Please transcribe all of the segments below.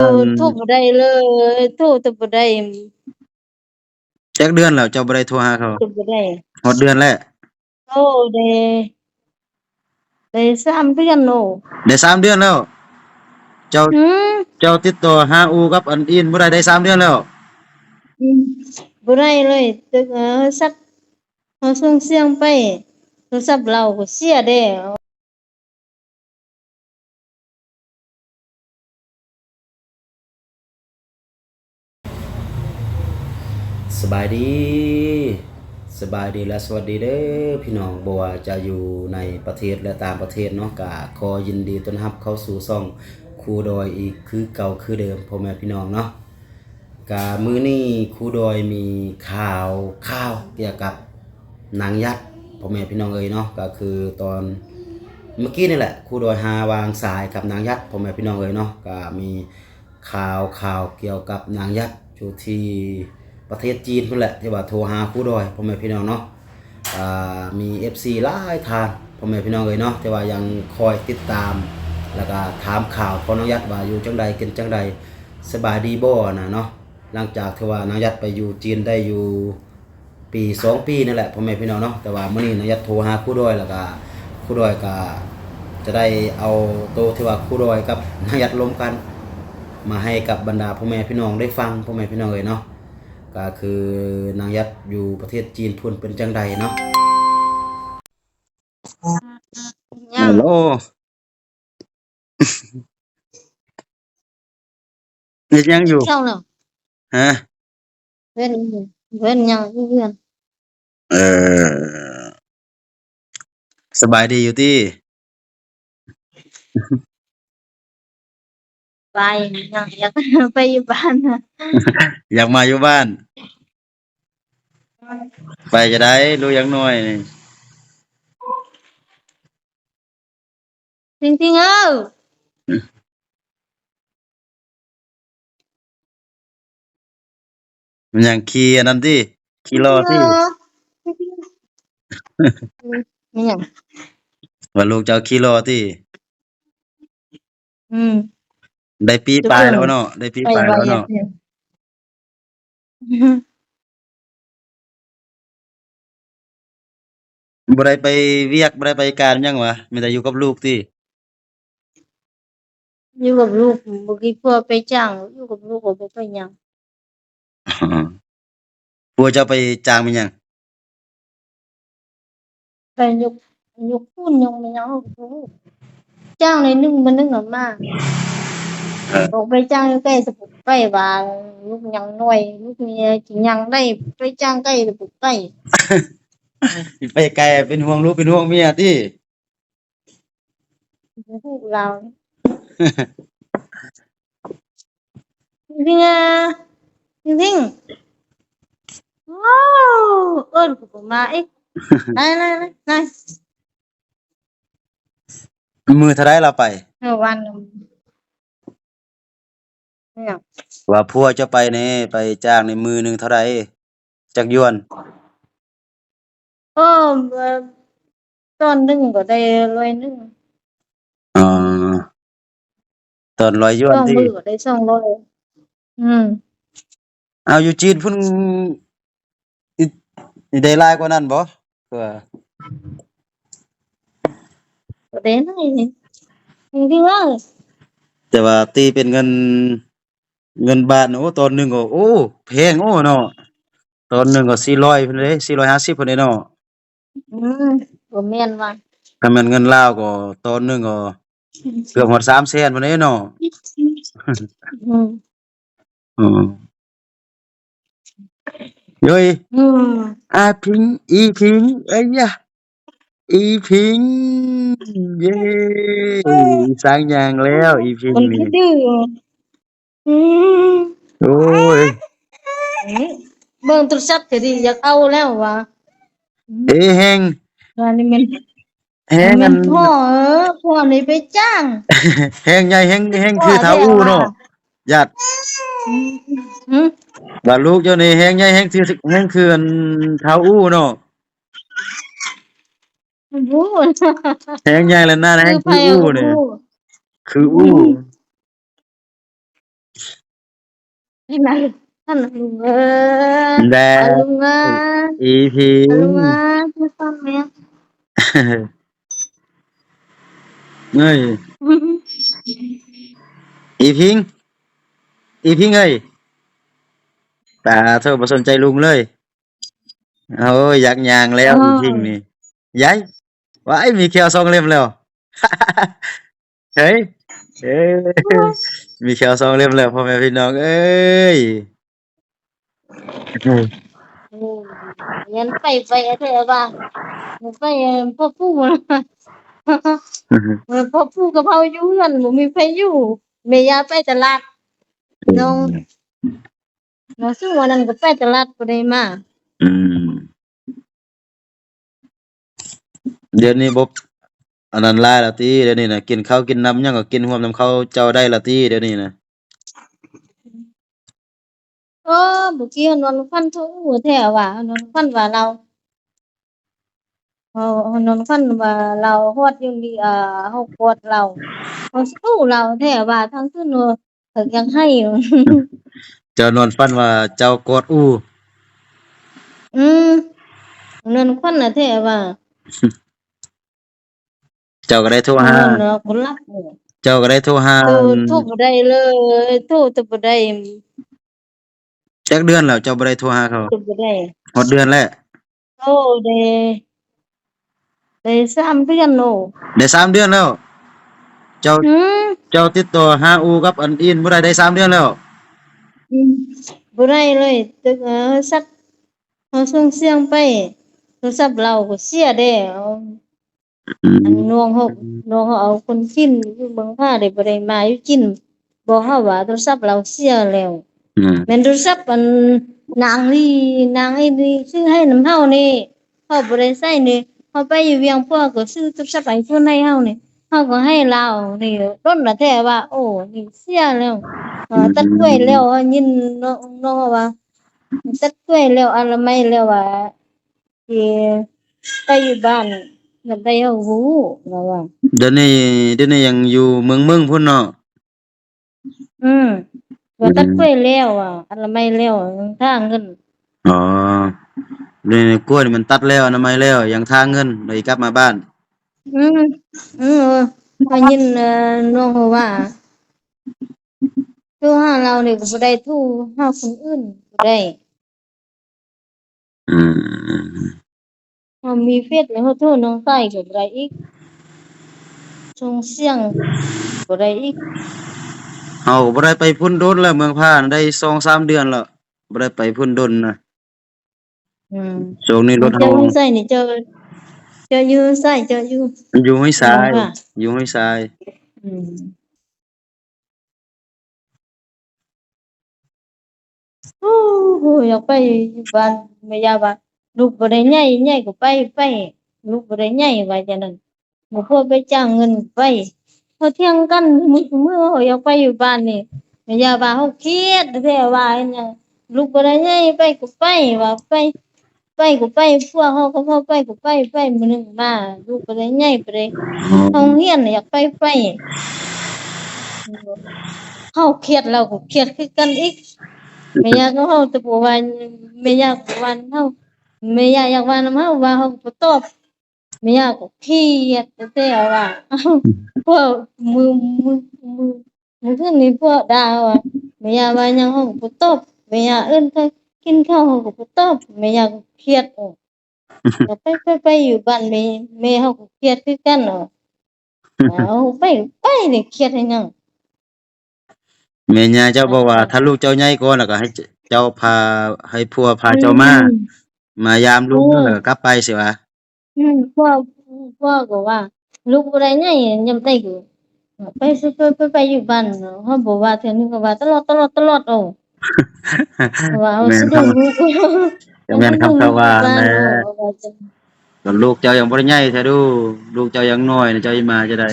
ໂອ້ ໂທບໍ່ໄດ້ເລີຍ ໂທແຕ່ບໍ່ໄດ້. ຈັກເດືອນແລ້ວເຈົ້າບໍ່ໄດ້ໂທຫາເຂົາ? ໂທບໍ່ໄດ້. ຮອດເດືອນແລ້ວ? ໂອ້ ໄດ້ ໄດ້ສາມເດືອນໂລ. ໄດ້ສາມເດືອນແລ້ວ? ເຈົ້າ ອືມ ເຈົ້າຕິດຕໍ່ຫາອູ່ກັບອັນອີນບໍ່ໄດ້ ໄດ້ສາມເດືອນແລ້ວ? ອືມ ບໍ່ໄດ້ເລີຍ. ໂທລະສັບ ເຮົາສົ່ງສຽງໄປ ໂທລະສັບລາວກໍເສຍແດ່. ສະບາຍດີ ສະບາຍດີ ແລະ ສະຫວັດດີເດີພີ່ນ້ອງ ບໍ່ວ່າຈະຢູ່ໃນປະເທດ ແລະ ຕ່າງປະເທດເນາະ ກະຂໍຍິນດີຕ້ອນຮັບເຂົ້າສູ່ຊ່ອງຄູດອຍອີກຄືເກົ່າຄືເດີມ ພໍ່ແມ່ພີ່ນ້ອງເນາະ. ກະມື້ນີ້ຄູດອຍມີຂ່າວ ຂ່າວກ່ຽວກັບນາງຢັດ ພໍ່ແມ່ພີ່ນ້ອງເອີຍເນາະ. ກະຄືຕອນເມື່ອກີ້ນີ້ແຫຼະ ຄູດອຍຫາວາງສາຍກັບນາງຢັດ ພໍ່ແມ່ພີ່ນ້ອງເອີຍເນາະ. ກະມີຂ່າວ ຂ່າວກ່ຽວກັບນາງຢັດຢູ່ທີ່ປະເທດຈີນພຸ້ນແຫຼະ ທີ່ວ່າໂທຫາຄູດອຍ ພໍ່ແມ່ພີ່ນ້ອງເນາະ. ອ່າ ມີເອັຟຊີຫຼາຍທ່ານ ພໍ່ແມ່ພີ່ນ້ອງເອີຍເນາະ ທີ່ວ່າຍັງຄອຍຕິດຕາມ ແລ້ວກະຖາມຂ່າວຂອງນາງຢັດວ່າຢູ່ຈັ່ງໃດ ເປັນຈັ່ງໃດ ສະບາຍດີບໍ່ນະເນາະ. ຫຼັງຈາກທີ່ວ່ານາງຢັດໄປຢູ່ຈີນໄດ້ຢູ່ປີສອງປີນີ້ແຫຼະ ພໍ່ແມ່ພີ່ນ້ອງເນາະ. ແຕ່ວ່າມື້ນີ້ນາງຢັດໂທຫາຄູດອຍ ແລ້ວກະຄູດອຍກະຈະໄດ້ເອົາໂຕທີ່ວ່າຄູດອຍກັບນາງຢັດລົມກັນ ມາໃຫ້ກັບບັນດາພໍ່ແມ່ພີ່ນ້ອງໄດ້ຟັງ ພໍ່ແມ່ພີ່ນ້ອງເອີຍເນາະ. ກະຄືນາງຢັດຢູ່ປະເທດຈີນພຸ້ນເປັນຈັ່ງໃດເນາະ. ຫຍັງ? ຮັລໂຫຼ ເຮັດຫຍັງຢູ່? ເຈົ້ານະ? ຮະ? ເຮັດ ເຮັດຫຍັງຢູ່ເຮືອນ? ເອີ ສະບາຍດີຢູ່ຕິ? ໄປ ຍັງ ຢາກໄປຢູ່ບ້ານ. ຢາກມາຢູ່ບ້ານ? ໄປຈະໄດ້ ລູກຍັງນ້ອຍນີ້. ທິງທິງເອີຍ ມັນຫຍັງ? ຂີ່ອັນນັ້ນຕິ? ຂີ່ຫຼໍ່ຕິ? ແມ່ນຫຍັງ? ວ່າລູກເຈົ້າຂີ່ຫຼໍ່ຕິ? ອືມ ໄດ້ປີປາຍແລ້ວເນາະ ໄດ້ປີປາຍແລ້ວເນາະ. ບໍ່ໄດ້ໄປວຽກ ບໍ່ໄດ້ໄປການຫຍັງຫວາ? ມີແຕ່ຢູ່ກັບລູກຕິ? ຢູ່ກັບລູກ ບໍ່ກີ່ຜົວໄປຈ້າງ ຢູ່ກັບລູກກໍບໍ່ໄປຫຍັງ. ຜົວເຈົ້າໄປຈ້າງແມ່ນຫຍັງ? ໄປຍົກ ຍົກປູນຍົກແມ່ນຫຍັງ ຈ້າງໜ້ອຍໜຶ່ງ ມື້ໜຶ່ງເອົາມາ. ເອີ ອອກໄປຈ້າງຢູ່ໃກ້ສະປຸກໄປວ່າ ລູກຍັງນ້ອຍ ລູກເມຍຊິຍ່າງໄດ້ ໄປຈ້າງໄກສະປຸກໄປ. ໄປໄກເປັນຫ່ວງລູກເປັນຫ່ວງເມຍຕິ? ບໍ່ຮູ້ລາວ. ຈິງໆ ຈິງໆ ວ້າວ ເອີ້ນກູບໍ່ມາອີກ. ໄດ້ໆໆ ມື້ເທົ່າໃດລາວໄປ? ເມື່ອວານ ຫຍັງ? ວ່າຜົວເຈົ້າໄປນີ້ ໄປຈ້າງນີ້ມື້ໜຶ່ງເທົ່າໃດ? ຈັກຢວນ? ເອີ ເອີ ຕອນໜຶ່ງກໍໄດ້ຮ້ອຍໜຶ່ງ. ອໍ ຕອນຮ້ອຍຢວນຕິ? ສອງມື້ກໍໄດ້ສອງຮ້ອຍ. ອືມ. ເອົາ ຢູ່ຈີນພຸ້ນ ອີ ອີ ໄດ້ຫຼາຍກວ່ານັ້ນບໍ່? ຄືວ່າ ບໍ່ໄດ້ຫຼາຍນີ້ ແຕ່ວ່າຕີເປັນເງິນ ເງິນບາດ ໂອ້ ຕອນໜຶ່ງກໍ ໂອ້ ແພງ ໂອ້ ເນາະ ຕອນໜຶ່ງກໍສີ່ຮ້ອຍພຸ້ນເດ້ ສີ່ຮ້ອຍຫ້າສິບພຸ້ນເດ້ເນາະ. ອືມ ບໍ່ແມ່ນວ່າ ຄັນແມ່ນເງິນລາວກໍຕອນໜຶ່ງກໍເກືອບຮອດສາມແສນພຸ້ນເດ້ເນາະ. ອືມ. ອືມ ໂອ້ຍ ອືມ ອາພິງ ອີພິງ ເອີຍ ອີພິງ ເຢ້ ອີສາງຍ່າງແລ້ວ ອີພິງນີ້. ອືມ ໂອ້ຍ ເບິ່ງໂທລະສັບກໍດີ ຢາກເອົາແລ້ວວ່າ. ເອ ແຮງ ວ່ານີ້ແມ່ນ ແຮງ ມັນພໍ່ ພໍ່ນີ້ໄປຈ້າງ ແຮງໃຫຍ່ ແຮງ ແຮງຄືທ້າວອູ່ເນາະ ຍາດ. ອືມ ວ່າລູກເຈົ້ານີ້ແຮງໃຫຍ່ ແຮງຄື ແຮງຄືອັນທ້າວອູ່ເນາະ. ແຮງໃຫຍ່ແລະໜ້າແຮງຄືອູ່ນີ້ ຄືອູ່. ຫັ້ນນະ ຫັ້ນນະ ລຸງເອີຍ ແດ່ ອາ ລຸງເອີຍ ອີພິງ ອາ ລຸງເອີຍ ຄືຟັງແມ່ ເອີຍ ອີພິງ ອີພິງເອີຍ ຕາໂທ ບໍ່ສົນໃຈລຸງເລີຍ. ໂອ້ຍ ຢາກຍ່າງແລ້ວ ອໍ ອີພິງນີ້ ຍາຍ ວ້າຍ ມີແຂ້ວສອງເຫຼັ້ມແລ້ວ ເຮີ້ຍ ເອີ ໂອ້ຍ ມີແຂ້ວສອງເຫຼັ້ມແລ້ວ ພໍ່ແມ່ພີ່ນ້ອງເອີຍ ເອີ ເອີ ຍັງໄປ ໄປແທ້ວ່າ ໄປ ເອີ ພໍ່ປູ່ ອືຮຶ ເອີ ພໍ່ປູ່ກັບເຮົາຢູ່ເຮືອນ ບໍ່ມີໃຜຢູ່ ແມ່ຍ່າໄປຕະຫຼາດ ອືມ ນ້ອງ ແລ້ວຊຸມມື້ນັ້ນກໍໄປຕະຫຼາດບໍ່ໄດ້ມາ ອືມ ດຽວນີ້ບໍ່ອັນນັ້ນຫຼາຍແລ້ວຕິ ດຽວນີ້ນະ ກິນເຂົ້າກິນນ້ຳຫຍັງກໍກິນຮ່ວມນຳເຂົາເຈົ້າໄດ້ແລ້ວຕິ ດຽວນີ້ນະ ໂອ້ ມື້ກີ້ນອນຝັນໂທແທ້ວ່າ ນອນຝັນວ່າລາວ ເອີ ນອນຝັນວ່າລາວຮອດຢູ່ນີ້ ເອີ ເຮົາກອດລາວ ເຮົາສູ້ລາວແທ້ວ່າ ທັງຄືນ ເອີ ເພິ່ນຍັງໄຫ້ຢູ່ ເຈົ້ານອນຝັນວ່າເຈົ້າກອດອູ່ ອືມ ນອນຝັນນະແທ້ວ່າ ເຈົ້າກໍໄດ້ໂທຫາ ເຈົ້າກໍໄດ້ໂທຫາ ໂທ ໂທບໍ່ໄດ້ເລີຍ ໂທແຕ່ບໍ່ໄດ້ ຈັກເດືອນແລ້ວເຈົ້າບໍ່ໄດ້ໂທຫາເຂົາ? ບໍ່ໄດ້ ຮອດເດືອນແລ້ວ? ໂອ້ ໄດ້ ໄດ້ສາມເດືອນໂລ ໄດ້ສາມເດືອນແລ້ວ ເຈົ້າ ອືມ ເຈົ້າຕິດຕໍ່ຫາອູ່ກັບອັນອີ່ນບໍ່ໄດ້ ໄດ້ສາມເດືອນແລ້ວ ອືມ ບໍ່ໄດ້ເລີຍ ໂທລະສັບ ເຮົາສົ່ງສຽງໄປ ໂທລະສັບລາວກໍເສຍແດ່ ອືມ ອັນນ້ອງເຮົາ ນ້ອງເຮົາເອົາຄົນຈີນຢູ່ເມືອງພາເດ້ ບໍ່ໄດ້ມາຢູ່ຈີນ ບອກເຮົາວ່າໂທລະສັບລາວເສຍແລ້ວ ອືມ ແມ່ນໂທລະສັບອັນນາງນີ້ ນາງໄອ້ນີ້ຊື້ໃຫ້ນຳເຮົານີ້ ເຮົາບໍ່ໄດ້ໃຊ້ນີ້ ເຮົາໄປຢູ່ວຽງ ພວກກໍຊື້ໂທລະສັບໄອໂຟນໃຫ້ເຮົານີ້ ເຮົາກໍໃຫ້ລາວນີ້ ດົນລະແທ້ວ່າ ໂອ້ ນີ້ເສຍແລ້ວ ເອີ ຕັດກ້ວຍແລ້ວ ຍິນນ້ອງ ນ້ອງວ່າ ຕັດກ້ວຍແລ້ວ ອະນາໄມແລ້ວວ່າ ຊິໄປຢູ່ບ້ານ ມັນໄດ້ເຮົາຮູ້ລາວວ່າ ດຽວນີ້ ດຽວນີ້ຍັງຢູ່ເມືອງເມືອງພຸ້ນເນາະ ອືມ ວ່າຕັດກ້ວຍແລ້ວ ອະນາໄມແລ້ວ ຍັງຖ້າເງິນ ອໍ ດຽວນີ້ກ້ວຍມັນຕັດແລ້ວ ອະນາໄມແລ້ວ ຍັງຖ້າເງິນ ໄດ້ກັບມາບ້ານ ອືມ ອືມ ໄດ້ຍິນ ເອີ ນ້ອງເຮົາວ່າ ໂທຫາລາວນີ້ກໍບໍ່ໄດ້ ໂທຫາຄົນອື່ນບໍ່ໄດ້ ອືມ ເຮົາມີເຟສແລ້ວ ເຮົາໂທນ້ອງຊາຍກໍບໍ່ໄດ້ອີກ ສົ່ງສຽງບໍ່ໄດ້ອີກ ເຮົາກໍບໍ່ໄດ້ໄປພຸ້ນດົນແລ້ວ ເມືອງພານໄດ້ສອງສາມເດືອນແລ້ວ ບໍ່ໄດ້ໄປພຸ້ນດົນນະ ອືມ ຊ່ວງນີ້ລົດເຮົາ ເຈົ້າຢູ່ໃສນີ້ ເຈົ້າ ເຈົ້າຢູ່ໃສ ເຈົ້າຢູ່ ຢູ່ຫ້ວຍຊາຍ ຢູ່ຫ້ວຍຊາຍ ອືມ. ໂອ້ໂຫ ຢາກໄປຢູ່ບ້ານ ແມ່ຍ່າວ່າ ລູກບໍ່ໄດ້ໃຫຍ່ ໃຫຍ່ກໍໄປ ໄປ ລູກບໍ່ໄດ້ໃຫຍ່ ວ່າຈັ່ງນັ້ນ ບໍ່ພໍໄປຈ້າງເງິນໄປ ເຂົາຖຽງກັນມື້ ມື້ເຮົາຢາກໄປຢູ່ບ້ານນີ້ ແມ່ຍ່າວ່າ ເຮົາຄຽດແທ້ວ່າ ເຮັດຫຍັງ ລູກບໍ່ໄດ້ໃຫຍ່ ໄປກໍໄປ ວ່າໄປ ໄປກໍໄປ ພວກເຮົາກັບເຮົາໄປກໍໄປ ໄປມື້ໜຶ່ງມາ ລູກໄປໄດ້ໃຫຍ່ ໄປໄດ້ ໂຮງຮຽນນະ ຢາກໄປ ໄປ ເຮົາຄຽດ ລາວກໍຄຽດຄືກັນອີກ ແມ່ຍ່າກໍເວົ້າແຕ່ບໍ່ວ່າ ແມ່ຍ່າກໍວ່ານຳເຮົາ ແມ່ຍ່າຢາກວ່ານຳເຮົາ ວ່າເຮົາກໍບໍ່ຕອບ ແມ່ຍ່າກໍຄຽດແທ້ໆ ວ່າ ພວກມື້ ມື້ ມື້ ມື້ຄືນນີ້ພວກດ່າວ່າ ແມ່ຍ່າວ່າຫຍັງເຮົາກໍບໍ່ຕອບ ແມ່ຍ່າເອີ້ນໄປກິນເຂົ້າເຮົາກໍບໍ່ຕອບ ແມ່ຍ່າກໍຄຽດ ເອີ ກໍໄປ ໄປ ໄປຢູ່ບ້ານແມ່ ແມ່ເຮົາກໍຄຽດຄືກັນ ເອີ ເອົາໄປ ໄປນີ້ຄຽດເຮັດຫຍັງ ແມ່ຍ່າເຈົ້າບອກວ່າ ຖ້າລູກເຈົ້າໃຫຍ່ກ່ອນ ແລ້ວກໍໃຫ້ເຈົ້າພາ ໃຫ້ຜົວພາເຈົ້າມາ ອືມ ມາຢາມລູກ ເອີ ແລ້ວກໍກັບໄປຊິວ່າ ອືມ ພວກ ພວກກໍວ່າ ລູກບໍ່ໄດ້ໃຫຍ່ ຍາມໃດກໍໄປ ໄປ ໄປ ໄປຢູ່ບ້ານ ເຮົາບໍ່ວ່າເທື່ອໜຶ່ງກໍວ່າຕະຫຼອດ ຕະຫຼອດ ຕະຫຼອດ ໂອ້ ວ່າເຮົາຊິເບິ່ງລູກ ກໍແມ່ນຄຳເຂົາວ່າແຫຼະ ກໍລູກເຈົ້າຍັງບໍ່ໄດ້ໃຫຍ່ແທ້ດູ ລູກເຈົ້າຍັງນ້ອຍນະ ເຈົ້າຊິມາຈັ່ງໃດ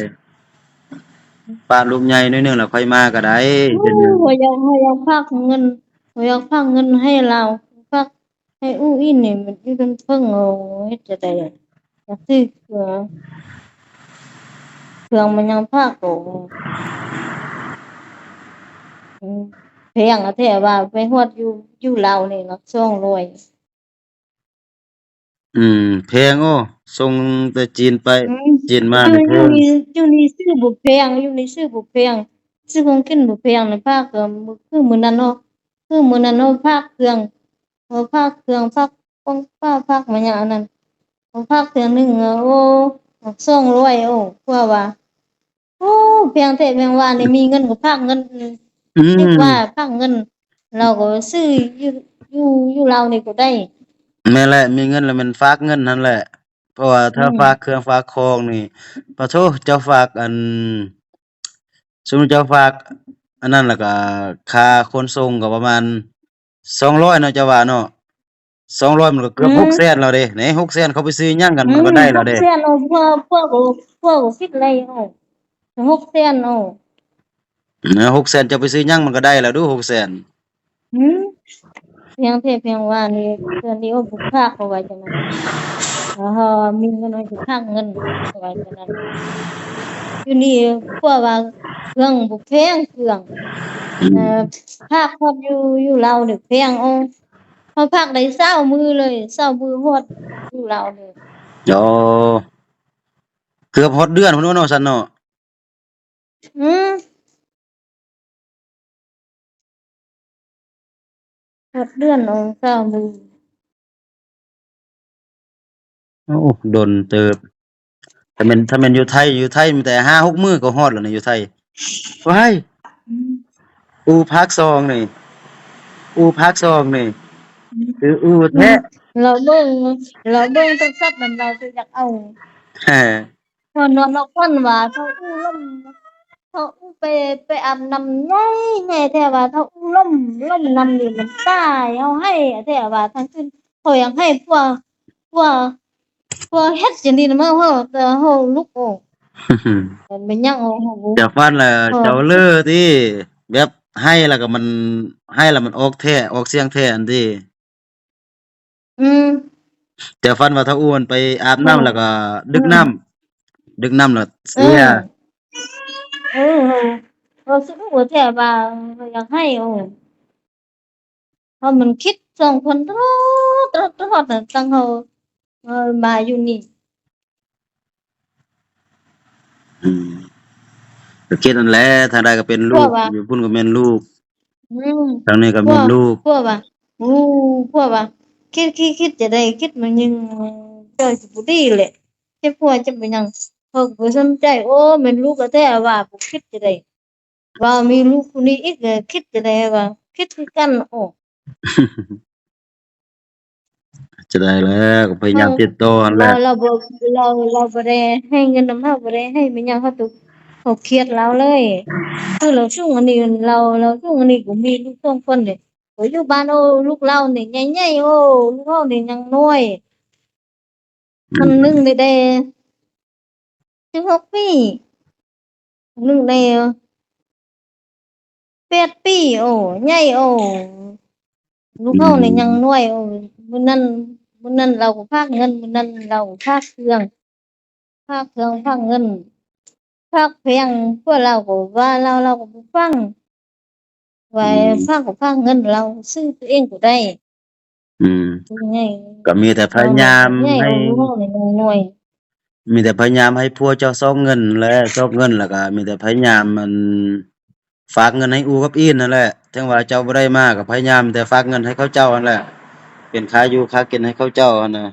ປາດລູກໃຫຍ່ໜ້ອຍໜຶ່ງແລ້ວຄ່ອຍມາກໍໄດ້ ໂອ້ ເຮັດຫຍັງ ຂ້ອຍຢາກ ຂ້ອຍຢາກຝາກເງິນ ຂ້ອຍຢາກຝາກເງິນໃຫ້ລາວ ຝາກ ໃຫ້ອູ່ອິນນີ້ມັນຢູ່ເທິງເທິງ ໂອ້ ເຮັດຈັ່ງໃດ ຢາກຊື້ເຄື່ອງ ເຄື່ອງມັນຍັງພາກໂຕ ອືມ ງແທ້ວ່າ ໄປຮອດຢູ່ ຢູ່ລາວນີ້ລະສອງຮ້ອຍ. ອືມ ແພງ. ໂອ້ ສົ່ງແຕ່ຈີນໄປ ອືມ ຈີນມານີ້ແພງ. ຢູ່ນີ້ ຢູ່ນີ້ຊື້ບໍ່ແພງ ຢູ່ນີ້ຊື້ບໍ່ແພງ ຊື້ຂອງກິນບໍ່ແພງນະ. ພາກ ເອີ ຄືມື້ນັ້ນເນາະ ຄືມື້ນັ້ນເນາະ ພາກເຄື່ອງ ເອີ ພາກເຄື່ອງ ພາກ ຂອງປ້າ ພາກມາຫຍັງອັນນັ້ນ ຂອງພາກເທື່ອໜຶ່ງ ໂອ້ ສອງຮ້ອຍ. ໂອ້ ພວກວ່າ ໂອ້ ແພງແທ້ແພງວ່ານີ້ ມີເງິນກໍພາກເງິນ ອືມ ນຶກວ່າພາກເງິນ ລາວກໍຊື້ຢູ່ ຢູ່ ຢູ່ລາວນີ້ກໍໄດ້. ແມ່ນແຫຼະ ມີເງິນແລ້ວແມ່ນຝາກເງິນຫັ້ນແຫຼະ ເພາະວ່າຖ້າ ອືມ ຝາກເຄື່ອງຝາກຂອງນີ້ ປະໂທ ເຈົ້າຝາກອັນ ສົມມຸດເຈົ້າຝາກອັນນັ້ນ ແລ້ວກໍຄ່າຂົນສົ່ງກໍປະມານ ສອງຮ້ອຍເນາະ ເຈົ້າວ່າເນາະ ສອງຮ້ອຍມັນກໍເກືອບ ອືມ ຫົກແສນແລ້ວເດ້. ນີ້ ຫົກແສນ ເຂົາໄປຊື້ຫຍັງກັນ ອືມ ມັນກໍໄດ້ແລ້ວເດ້. ຫົກແສນ ເອົາ ພວກ ພວກ ພວກກໍຄິດໄດ້ ເອົາ ຫົກແສນ ເອົາ ເອີ ຫົກແສນ ເຈົ້າໄປຊື້ຫຍັງມັນກໍໄດ້ແລ້ວດູ ຫົກແສນ. ອືມ ພຽງແຕ່ພຽງວ່ານີ້ ເທື່ອນີ້ ໂອ້ ບຸກພາກ ເຂົາວ່າຈັ່ງນັ້ນ ເຮົາມີເງິນ ເຮົາຊິພາກເງິນ ເຂົາວ່າຈັ່ງນັ້ນ. ຢູ່ນີ້ ພວກວ່າເຄື່ອງບໍ່ແພງ ເຄື່ອງ ອືມ ເອີ ພາກຮອດຢູ່ ຢູ່ລາວນີ້ແພງ ໂອ້ ເຮົາພາກໄດ້ຊາວມື້ເລີຍ ຊາວມື້ຮອດຢູ່ລາວເລີຍ. ໂອ້ ເກືອບຮອດເດືອນພຸ້ນເນາະ ຊັ້ນເນາະ. ອືມ ຮອດເດືອນ ເອົາ ຊາວມື້. ໂອ້ ດົນເຕີບ. ຖ້າແມ່ນ ຖ້າແມ່ນຢູ່ໄທ ຢູ່ໄທມີແຕ່ຫ້າຫົກມື້ກໍຮອດແລ້ວນະ ຢູ່ໄທ. ວ້າຍ ອືມ ອູພາກສອງນີ້ ອູພາກສອງນີ້ ອືມ ຄືອູແທ້. ອືມ ລາວເບິ່ງ ລາວເບິ່ງໂທລະສັບນຳ ລາວຈະຢາກເອົາ. ເອີ ເຮົານອນເຮົາຝັນວ່າເຮົາອູລົມ ເຮົາອູໄປ ໄປອາບນ້ຳໃຫຍ່ ໃຫຍ່ແທ້ວ່າ ເຮົາອູລົມ ລົມນ້ຳນີ້ມັນຕາຍ ເຮົາໄຫ້ແທ້ວ່າ ທັງຄືນເຮົາຍັງໄຫ້ ພວກ ພວກ ພວກເຮັດຈັ່ງນີ້ນຳເຮົາ ແຕ່ເຮົາລຸກອອກ ແມ່ນຫຍັງເຮົາບໍ່ ເຈົ້າຝັນລະ ເອີ ເຈົ້າເລີຕິ ແບບໄຫ້ລະກໍມັນ ໄຫ້ລະມັນອອກແທ້ ອອກສຽງແທ້ຫັ້ນຕິ. ອືມ ແຕ່ຝັນວ່າທ້າວອູ້ນໄປອາບນ້ຳ ອືມ ແລ້ວກໍດຶກນ້ຳ ອືມ ດຶກນ້ຳແລ້ວເສຍ ເອີ ເອີ ເຮົາ ເຮົາຊິຮູ້ແທ້ວ່າເຮົາຢາກໄຫ້ ໂອ້ ເຮົາມັນຄິດສອງຄົນຕະຫຼອດ ຕະຫຼອດ ຕະຫຼອດ ຕັ້ງເຮົາ ເອີ ມາຢູ່ນີ້. ອືມ ກໍຄິດນັ້ນແຫຼະ ທາງໃດກໍເປັນລູກ ຢູ່ພຸ້ນກໍແມ່ນລູກ ອືມ ທາງນີ້ກໍແມ່ນລູກ ພວກວ່າ ໂອ້ ພວກວ່າ ຄິດ ຄິດ ຄິດຈະໄດ້ ຄິດມາຍິງ ເຈົ້າຊິບໍ່ດີແຫຼະ ເຈັບຫົວເຈັບຫຍັງ ເຂົາກໍບໍ່ສົນໃຈ ໂອ້ ແມ່ນລູກແທ້ໆ ວ່າບໍ່ຄິດຈະໄດ້ ວ່າມີລູກຜູ້ນີ້ອີກ ເອີ ຄິດຈະໄດ້ວ່າ ຄິດຄືກັນ ໂອ້ ຈະໄດ້ແລ້ວ ກໍພະຍາຍາມຕິດຕໍ່ຫັ້ນແຫຼະ ລາວ ລາວບໍ່ ລາວ ລາວບໍ່ໄດ້ໃຫ້ເງິນນຳເຮົາ ບໍ່ໄດ້ໃຫ້ແມ່ນຫຍັງ ເຮົາ ເຮົາຄຽດລາວເລີຍ ຄືລາວສູງອັນນີ້ ລາວ ລາວສູງອັນນີ້ ກໍມີລູກສອງຄົນເດ້ ໂອ້ ຢູ່ບ້ານ ໂອ້ ລູກລາວນີ້ໃຫຍ່ໆ ໂອ້ ລູກເຮົານີ້ຍັງນ້ອຍ ອືມ ຄົນໜຶ່ງໄດ້ ໄດ້ສິບຫົກປີ ໜຶ່ງໄດ້ແປດປີ ໂອ້ ໃຫຍ່ ໂອ້ ລູກເຮົານີ້ ອືມ ຍັງນ້ອຍ ໂອ້ ມື້ນັ້ນ ມື້ນັ້ນລາວກໍພາກເງິນ ມື້ນັ້ນລາວກໍພາກເຄື່ອງ ພາກເຄື່ອງ ພາກເງິນ ພາກແພງ ພວກລາວກໍວ່າລາວ ລາວກໍບໍ່ຟັງ ວ່າ ອືມ ພາກກໍພາກເງິນ ລາວຊື້ຕົວເອງກໍໄດ້ ອືມ ກໍມີແຕ່ພະຍາຍາມໃຫ້ ມີແຕ່ພະຍາຍາມໃຫ້ຜົວເຈົ້າຊອກເງິນແຫຼະ ຊອກເງິນ ແລ້ວກໍມີແຕ່ພະຍາຍາມ ອັນ ຝາກເງິນໃຫ້ອູ່ກັບອີ່ນຫັ້ນແຫຼະ ເຖິງວ່າເຈົ້າບໍ່ໄດ້ມາ ກໍພະຍາຍາມແຕ່ຝາກເງິນໃຫ້ເຂົາເຈົ້າຫັ້ນແຫຼະ ເປັນຄ່າຢູ່ຄ່າກິນໃຫ້ເຂົາເຈົ້າຫັ້ນນະ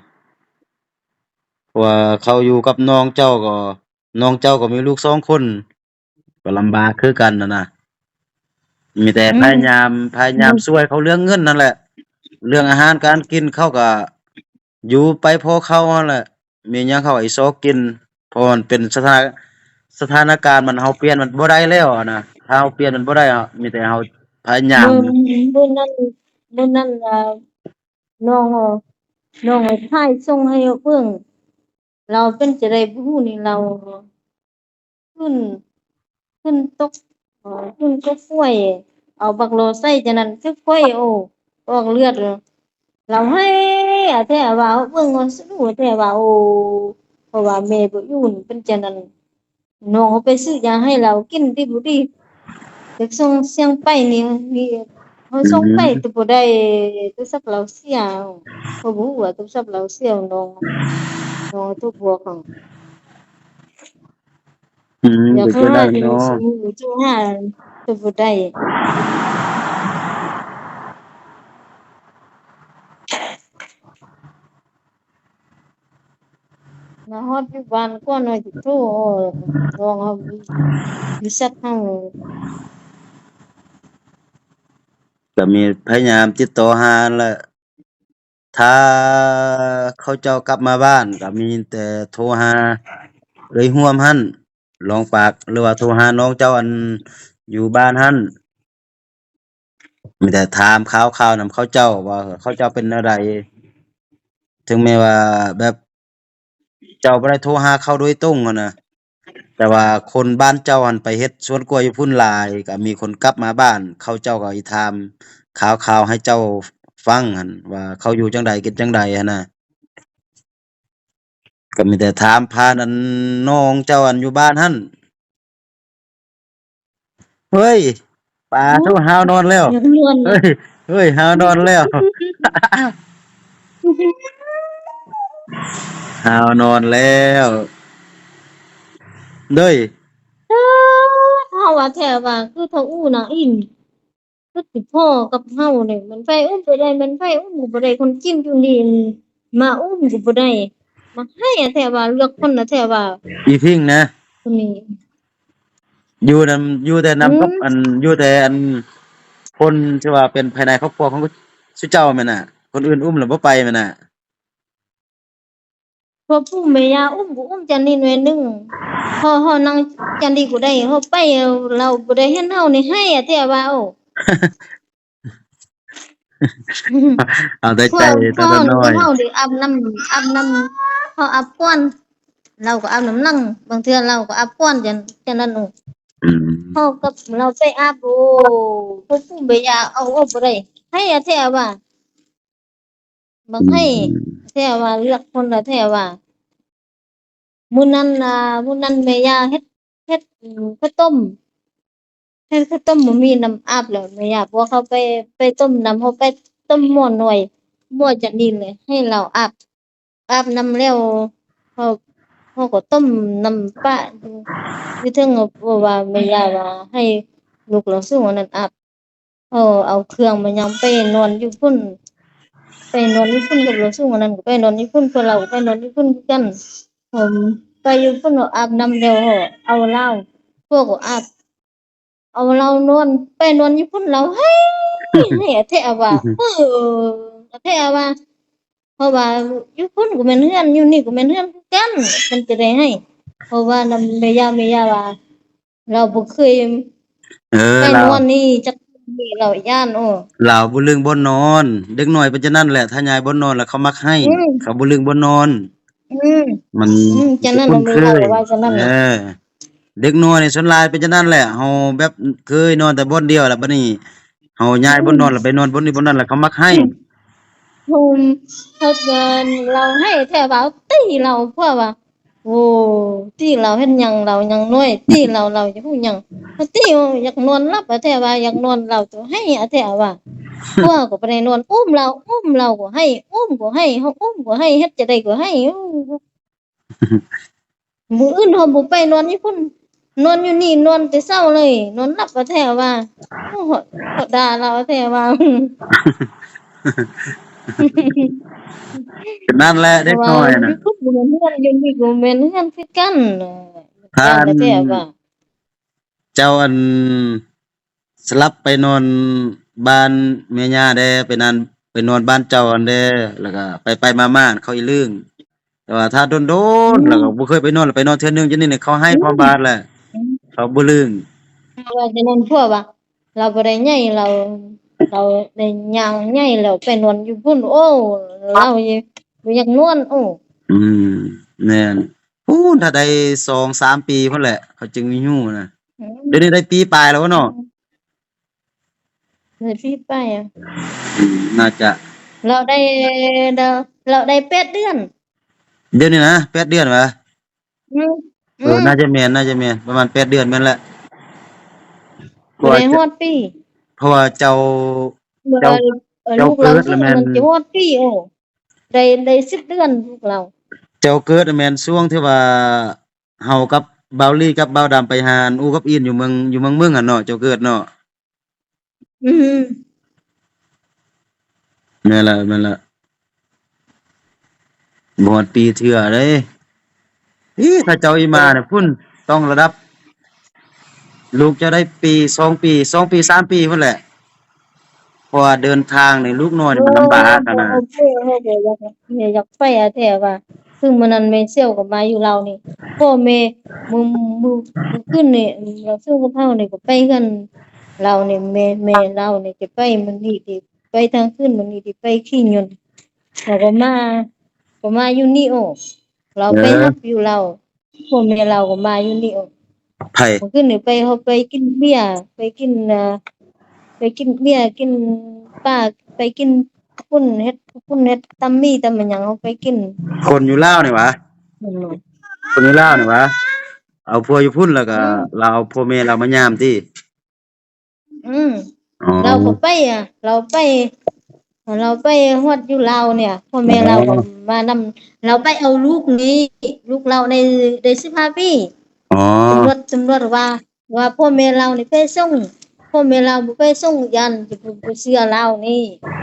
ເພາະວ່າເຂົາຢູ່ກັບນ້ອງເຈົ້າກໍ ນ້ອງເຈົ້າກໍມີລູກສອງຄົນ ກໍລຳບາກຄືກັນຫັ້ນນະ ມີແຕ່ ອືມ ພະຍາຍາມ ພະຍາຍາມ ອືມ ຊ່ວຍເຂົາເລື່ອງເງິນຫັ້ນແຫຼະ ເລື່ອງອາຫານການກິນເຂົາກໍຢູ່ໄປພໍເຂົາຫັ້ນແຫຼະ ມີຫຍັງເຂົາກໍຊອກກິນ ເພາະມັນເປັນສະຖານະ ສະຖານະການມັນ ເຮົາປ່ຽນມັນບໍ່ໄດ້ແລ້ວຫັ້ນນະ ຖ້າເຮົາປ່ຽນມັນບໍ່ໄດ້ ເຮົາ ມີແຕ່ເຮົາພະຍາຍາມ ມື້ ມື້ນັ້ນ ມື້ນັ້ນ ເອີ ນ້ອງ ນ້ອງໃຫ້ຖ່າຍສົ່ງໃຫ້ເຮົາເບິ່ງ ລາວເປັນຈັ່ງໃດບໍ່ຮູ້ນີ້ ລາວຂຶ້ນ ຂຶ້ນຕົກ ເອີ ຂຶ້ນຕົກຫ້ວຍ ເອົາບັກລໍໃສ່ຈັ່ງນັ້ນ ຖືກໄຟ ໂອ້ ອອກເລືອດ ລາວໄຫ້ແທ້ວ່າ ເຮົາເບິ່ງ ເຮົາສະດຸແທ້ວ່າ ໂອ້ ເພາະວ່າແມ່ບໍ່ຢູ່ ເປັນຈັ່ງນັ້ນ ນ້ອງເຮົາໄປຊື້ຢາໃຫ້ລາວກິນ ດີບໍ່ດີ ຈາກຊ່ວງຊຽງໄປນີ້ ມີ ເຮົາສົ່ງໄປ ອືມ ໂທບໍ່ໄດ້ ໂທລະສັບລາວເສຍ ເຂົາບໍ່ຮູ້ວ່າໂທລະສັບລາວເສຍ ນ້ອງ ນ້ອງໂທບອກເຮົາ ອືມ ຢາກໂທຫາ ເປັນໄປໄດ້ເນາະ ໂທຫາ ໂທບໍ່ໄດ້. ມາຮອດຢູ່ບ້ານກ່ອນວ່າຊິໂທ ນ້ອງເຮົາ ບໍລິສັດເຮົາ ກະມີພະຍາຍາມຕິດຕໍ່ຫາຫັ້ນແຫຼະ ຖ້າເຂົາເຈົ້າກັບມາບ້ານ ກະມີແຕ່ໂທຫາເອື້ອຍຮ່ວມຫັ້ນ ລອງປາກ ຫຼືວ່າໂທຫານ້ອງເຈົ້າອັນຢູ່ບ້ານຫັ້ນ ມີແຕ່ຖາມຂ່າວໆນຳເຂົາເຈົ້າວ່າເຂົາເຈົ້າເປັນແນວໃດ ເຖິງແມ່ນວ່າແບບເຈົ້າບໍ່ໄດ້ໂທຫາເຂົາໂດຍຕົງຫັ້ນນະ ແຕ່ວ່າຄົນບ້ານເຈົ້າຫັ້ນໄປເຮັດສວນກ້ວຍຢູ່ພຸ້ນຫຼາຍ ກະມີຄົນກັບມາບ້ານ ເຂົາເຈົ້າກະຊິຖາມຂ່າວໆໃຫ້ເຈົ້າຟັງຫັ້ນ ວ່າເຂົາຢູ່ຈັ່ງໃດ ກິນຈັ່ງໃດຫັ້ນນະ. ກະມີແຕ່ຖາມຜ່ານອັນນ້ອງເຈົ້າອັນຢູ່ບ້ານຫັ້ນ. ເຮີ້ຍ ປາ ອືມ ໂທຫາວນອນແລ້ວ ຢາກນອນ ເຮີ້ຍ ເຮີ້ຍ ຫາວນອນແລ້ວ ຫາວນອນແລ້ວ ເດີຍ ເອີ ເຮົາວ່າແທ້ວ່າ ຄືເຂົາອູ້ນະອີ່ ຄືຊິພໍ້ກັບເຮົານີ້ ແມ່ນໃຜອຸ້ມກໍໄດ້ ແມ່ນໃຜອຸ້ມກໍບໍ່ໄດ້ ຄົນຈີນຢູ່ນີ້ ມາອຸ້ມກໍບໍ່ໄດ້ ມາໃຫ້ແທ້ວ່າ ເລືອກຄົນນະແທ້ວ່າ ອີພິງນະ ຄົນນີ້ ຢູ່ນຳ ຢູ່ແຕ່ນຳ ອືມ ກັບອັນ ຢູ່ແຕ່ອັນ ຄົນທີ່ວ່າເປັນພາຍໃນຄອບຄົວຂອງຊຸເຈົ້າແມ່ນນະ ຄົນອື່ນອຸ້ມແລ້ວບໍ່ໄປແມ່ນນະ. ພໍ່ປູ່ແມ່ຍ່າອຸ້ມກໍອຸ້ມຈັນນີໜ່ວຍໜຶ່ງ ເຮົາ ເຮົານັ່ງຈັນດີກໍໄດ້ ເຮົາໄປ ລາວບໍ່ໄດ້ເຫັນເຮົານີ້ ໄຫ້ແທ້ວ່າ ເອົາ ເອົາແຕ່ໃຈ ພວກ ຕອນນ້ອຍ ພວກເຮົານີ້ອາບນ້ຳ ອາບນ້ຳ ເຮົາອາບກ່ອນ ລາວກໍອາບນຳຫຼັງ ບາງເທື່ອລາວກໍອາບກ່ອນ ຈັ່ງ ຈັ່ງນັ້ນ ອືມ ເຮົາກັບລາວໄປອາບ ໂອ້ ພໍ່ປູ່ແມ່ຍ່າເອົາອອກບໍ່ໄດ້ ໄຫ້ແທ້ວ່າ ບັກໃຫ້ ອືມ ແທ້ວ່າ ເລືອກຄົນລະແທ້ວ່າ ມື້ນັ້ນນະ ມື້ນັ້ນແມ່ຍ່າເຮັດ ເຮັດ ເອີ ເຂົ້າຕົ້ມ ເຮັດເຂົ້າຕົ້ມ ບໍ່ມີນ້ຳອາບແລ້ວ ແມ່ຍ່າ ພວກເຮົາໄປ ໄປຕົ້ມນ້ຳ ເຮົາໄປຕົ້ມໝໍ້ນ້ອຍ ໝໍ້ຈະນິນເລີຍ ໃຫ້ລາວອາບ ອາບນ້ຳແລ້ວ ເຮົາ ເຮົາກໍຕົ້ມນ້ຳປະຢູ່ ຢູ່ເທິງ ເພາະວ່າແມ່ຍ່າວ່າໃຫ້ລູກລາວສູງອັນນັ້ນອາບ. ເອີ ເອົາເຄື່ອງມາຍັງໄປນອນຢູ່ພຸ້ນ ໄປນອນຢູ່ພຸ້ນກັບລາວສູງອັນນັ້ນ ກໍໄປນອນຢູ່ພຸ້ນ ພວກລາວກໍໄປນອນຢູ່ພຸ້ນຄືກັນ. ເອີ ໄປຢູ່ພຸ້ນ ອາບນ້ຳແລ້ວ ເອົາລາວ ພວກກໍອາບ ເອົາລາວນອນ ໄປນອນຢູ່ພຸ້ນ ລາວໄຫ້ ໄຫ້ແທ້ວ່າ ເອີ ແທ້ວ່າ ເພາະວ່າຢູ່ພຸ້ນກໍແມ່ນເຮືອນ ຢູ່ນີ້ກໍແມ່ນເຮືອນຄືກັນ ມັນຈະໄດ້ໃຫ້ ເພາະວ່ານຳແມ່ຍ່າ ແມ່ຍ່າວ່າ ລາວບໍ່ເຄີຍ ເອີ ໄປນອນນີ້ຈັກມື້ ລາວຢ້ານ ໂອ້ ລາວບໍ່ລຶ້ງບ່ອນນອນ ເດັກນ້ອຍເປັນຈັ່ງນັ້ນແຫຼະ ຖ້າຍ້າຍບ່ອນນອນແລ້ວເຂົາມັກໄຫ້ ອືມ ເຂົາບໍ່ລຶ້ງບ່ອນນອນ ອືມ ມັນ ອືມ ຈັ່ງນັ້ນ ມັນເຄີຍ ເອີ ເດັກນ້ອຍນີ້ສ່ວນຫຼາຍເປັນຈັ່ງນັ້ນແຫຼະ ເຮົາແບບເຄີຍນອນແຕ່ບ່ອນດຽວ ແລ້ວບັດນີ້ເຮົາຍ້າຍບ່ອນນອນ ອືມ ແລ້ວໄປນອນບ່ອນນີ້ບ່ອນນັ້ນ ແລ້ວເຂົາມັກໄຫ້ ອືມ ເຮົາ ເອີ ລາວໄຫ້ແທ້ວ່າ ເຮົາຕີລາວ ເພາະວ່າ ໂອ້ ຕີລາວເຮັດຫຍັງ ລາວຍັງນ້ອຍ ຕີລາວ ລາວຈະຮູ້ຫຍັງ ເຮົາຕີ ຢາກນອນຫຼັບອະແທ້ວ່າ ຢາກນອນລາວໂຕໃຫ້ອະແທ້ວ່າ ຜົວກໍບໍ່ໄດ້ນອນ ອຸ້ມລາວ ອຸ້ມລາວກໍໄຫ້ ອຸ້ມກໍໄຫ້ ເຮົາອຸ້ມກໍໄຫ້ ເຮັດຈັ່ງໃດກໍໄຫ້ ມື້ອື່ນເຮົາບໍ່ໄປນອນຢູ່ພຸ້ນ ນອນຢູ່ນີ້ ນອນແຕ່ເຊົ້າເລີຍ ນອນຫຼັບອະແທ້ວ່າ ໂອ້ ເຂົາ ເຂົາດ່າລາວແທ້ວ່າ. ນັ້ນແຫຼະເດັກນ້ອຍນະ ຢູ່ພຸ້ນກໍແມ່ນເຮືອນ ຢູ່ນີ້ກໍແມ່ນເຮືອນຄືກັນ ທ່ານ ເຈົ້າອັນສະຫຼັບໄປນອນບ້ານແມ່ຍ່າແດ່ ໄປນອນ ໄປນອນບ້ານເຈົ້າຫັ້ນແດ່ ແລ້ວກໍໄປໆມາໆເຂົາອີລຶ້ງ ແຕ່ວ່າຖ້າດົນໆ ອືມ ແລ້ວກໍບໍ່ເຄີຍໄປນອນ ແລ້ວໄປນອນເທື່ອໜຶ່ງ ຈັ່ງນີ້ເຂົາໄຫ້ ອືມ ຄວາມບາດແຫຼະ ເຂົາບໍ່ລຶ້ງ ເພາະວ່າຈະນັ້ນ ເພາະວ່າລາວບໍ່ໄດ້ໃຫຍ່ ລາວ ລາວໄດ້ຍ່າງໃຫຍ່ແລ້ວໄປນອນຢູ່ພຸ້ນ ໂອ້ ລາວບໍ່ຢາກນອນ ໂອ້ ອືມ ແມ່ນ ປູ້ນ ຖ້າໄດ້ສອງສາມປີພຸ້ນແຫຼະ ເຂົາຈຶ່ງມີຮູ້ນະ ອືມ ດຽວນີ້ໄດ້ປີປາຍແລ້ວເນາະ ອືມ ໄດ້ປີປາຍ ອືມ ໜ້າຈະ ລາວໄດ້ ລາວ ລາວໄດ້ແປດເດືອນ ດຽວນີ້ນະ ແປດເດືອນຫວາ? ອືມ ເອີ ອືມ ໜ້າຈະແມ່ນ ໜ້າຈະແມ່ນ ປະມານແປດເດືອນແມ່ນແຫຼະ ອື ບໍ່ໄດ້ຮອດປີ ເພາະວ່າເຈົ້າ ເຈົ້າ ເອີ ເຈົ້າເກີດແລ້ວແມ່ນ ລູກລາວຊິຮອດປີ ໂອ້ ໄດ້ ໄດ້ສິບເດືອນລູກລາວ. ເຈົ້າເກີດແມ່ນຊ່ວງທີ່ວ່າເຮົາກັບບ່າວລີກັບບ່າວດຳໄປຫາອູກັບອີນຢູ່ເມືອງ ຢູ່ເມືອງເມືອງຫັ້ນເນາະ ເຈົ້າເກີດເນາະ. ອືມ ແມ່ນລະ ແມ່ນລະ ບໍ່ຮອດປີເທື່ອເດ້. ອີ ຖ້າເຈົ້າອີ່ມານະພຸ້ນ ຕ້ອງລະດັບ ລູກເຈົ້າໄດ້ປີສອງປີ ສອງປີສາມປີພຸ້ນແຫຼະ ເພາະວ່າເດີນທາງນີ້ລູກນ້ອຍນີ້ມັນລຳບາກຫັ້ນນະ. ເອີ ເອີ ເອີ ເອີ ຢາກ ຢາກໄປອະແທ້ວ່າ ຄືມື້ນັ້ນແມ່ສ່ຽວກໍມາຢູ່ລາວນີ້ ພໍ່ແມ່ ມື້ ມື້ ມື້ຄືນນີ້ ລາວຊື້ກັບເຮົານີ້ກໍໄປເຮືອນລາວນີ້ ແມ່ ແມ່ລາວນີ້ຈະໄປມື້ນີ້ ໄປທາງຄືນມື້ນີ້ ໄປຂີ່ຍົນ ເຮົາກໍມາ ກໍມາຢູ່ນີ້ ໂອ້ ລາວໄປ ເອີ ຮັບຢູ່ລາວ ພໍ່ແມ່ລາວກໍມາຢູ່ນີ້ ໂອ້ ໃຜ ມື້ຄືນນີ້ໄປ ເຮົາໄປກິນເບຍ ໄປກິນ ເອີ ໄປກິນເບຍ ກິນປາ ໄປກິນປຸ້ນ ເຮັດປຸ້ນ ເຮັດຕຳໝີ່ຕຳຫຍັງ ເຮົາໄປກິນ. ຄົນຢູ່ລາວນີ້ຫວາ? ອືມ ຄົນຢູ່ລາວນີ້ຫວາ? ເອົາຜົວຢູ່ພຸ້ນ ແລ້ວກໍ ອືມ ລາວເອົາພໍ່ແມ່ລາວມາຍາມຕິ? ອືມ ອໍ ລາວກໍໄປອະ ລາວໄປ ລາວໄປຮອດຢູ່ລາວນີ້ ພໍ່ແມ່ລາວ ອໍ ກໍມານຳ ລາວໄປເອົາລູກນີ້ ລູກລາວໄດ້ ໄດ້ສິບຫ້າປີ. ອໍ ຕຳຫຼວດ ຕຳຫຼວດວ່າ ວ່າພໍ່ແມ່ລາວນີ້ໄປສົ່ງ ພໍ່ແມ່ລາວບໍ່ໄປສົ່ງ ຢ້ານຈະບໍ່ ບໍ່ເຊື່ອລາວນີ້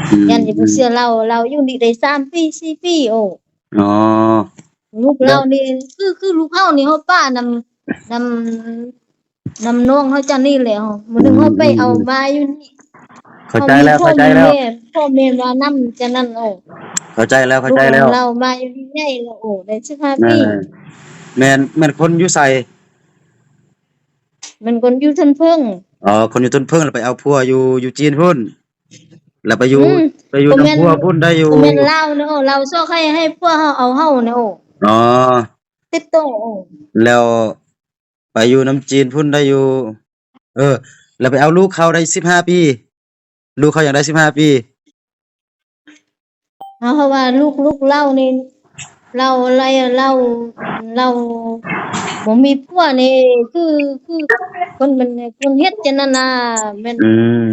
ອືມ ຢ້ານຈະບໍ່ເຊື່ອລາວ ລາວຢູ່ນີ້ໄດ້ສາມປີ ສີ່ປີ. ໂອ້ ອໍ ລູກລາວນີ້ ຄື ຄືລູກເຮົານີ້ ເຮົາປະນຳ ນຳ ນຳນ້ອງເຮົາຈັ່ງນີ້ແຫຼະ ມື້ໜຶ່ງເຮົາໄປເອົາມາຢູ່ນີ້. ເຂົ້າໃຈແລ້ວ ເຂົ້າໃຈແລ້ວ ພໍ່ແມ່ ພໍ່ແມ່ມານຳຈັ່ງນັ້ນ. ໂອ້ ເຂົ້າໃຈແລ້ວ ເຂົ້າໃຈແລ້ວ ລາວມາຢູ່ນີ້ໃຫຍ່ແລ້ວ ໂອ້ ໄດ້ສິບຫ້າປີ. ແມ່ນ ແມ່ນຄົນຢູ່ໃສ? ແມ່ນຄົນຢູ່ຊົນເຜິ້ງ. ອໍ ຄົນຢູ່ຊົນເຜິ້ງ ແລ້ວໄປເອົາຜົວຢູ່ ຢູ່ຈີນພຸ້ນ ແລ້ວໄປຢູ່ ອືມ ໄປຢູ່ນຳຜົວພຸ້ນໄດ້ຢູ່ ແມ່ນລາວເນາະ ລາວຊອກໃຫ້ ໃຫ້ຜົວເຮົາເອົາເຮົາເນາະ. ອໍ ຕິດຕໍ່ ແລ້ວ ໄປຢູ່ນຳຈີນພຸ້ນໄດ້ຢູ່ ເອີ ແລ້ວໄປເອົາລູກເຂົາໄດ້ສິບຫ້າປີ ລູກເຂົາຍັງໄດ້ສິບຫ້າປີ. ເຮົາ ເຮົາວ່າລູກ ລູກລາວນີ້ ລາວ ລາວ ລາວ ລາວບໍ່ມີຜົວນີ້ ຄື ຄືຄົນມັນ ຄົນເຮັດຈັ່ງນັ້ນນະ ແມ່ນ ອືມ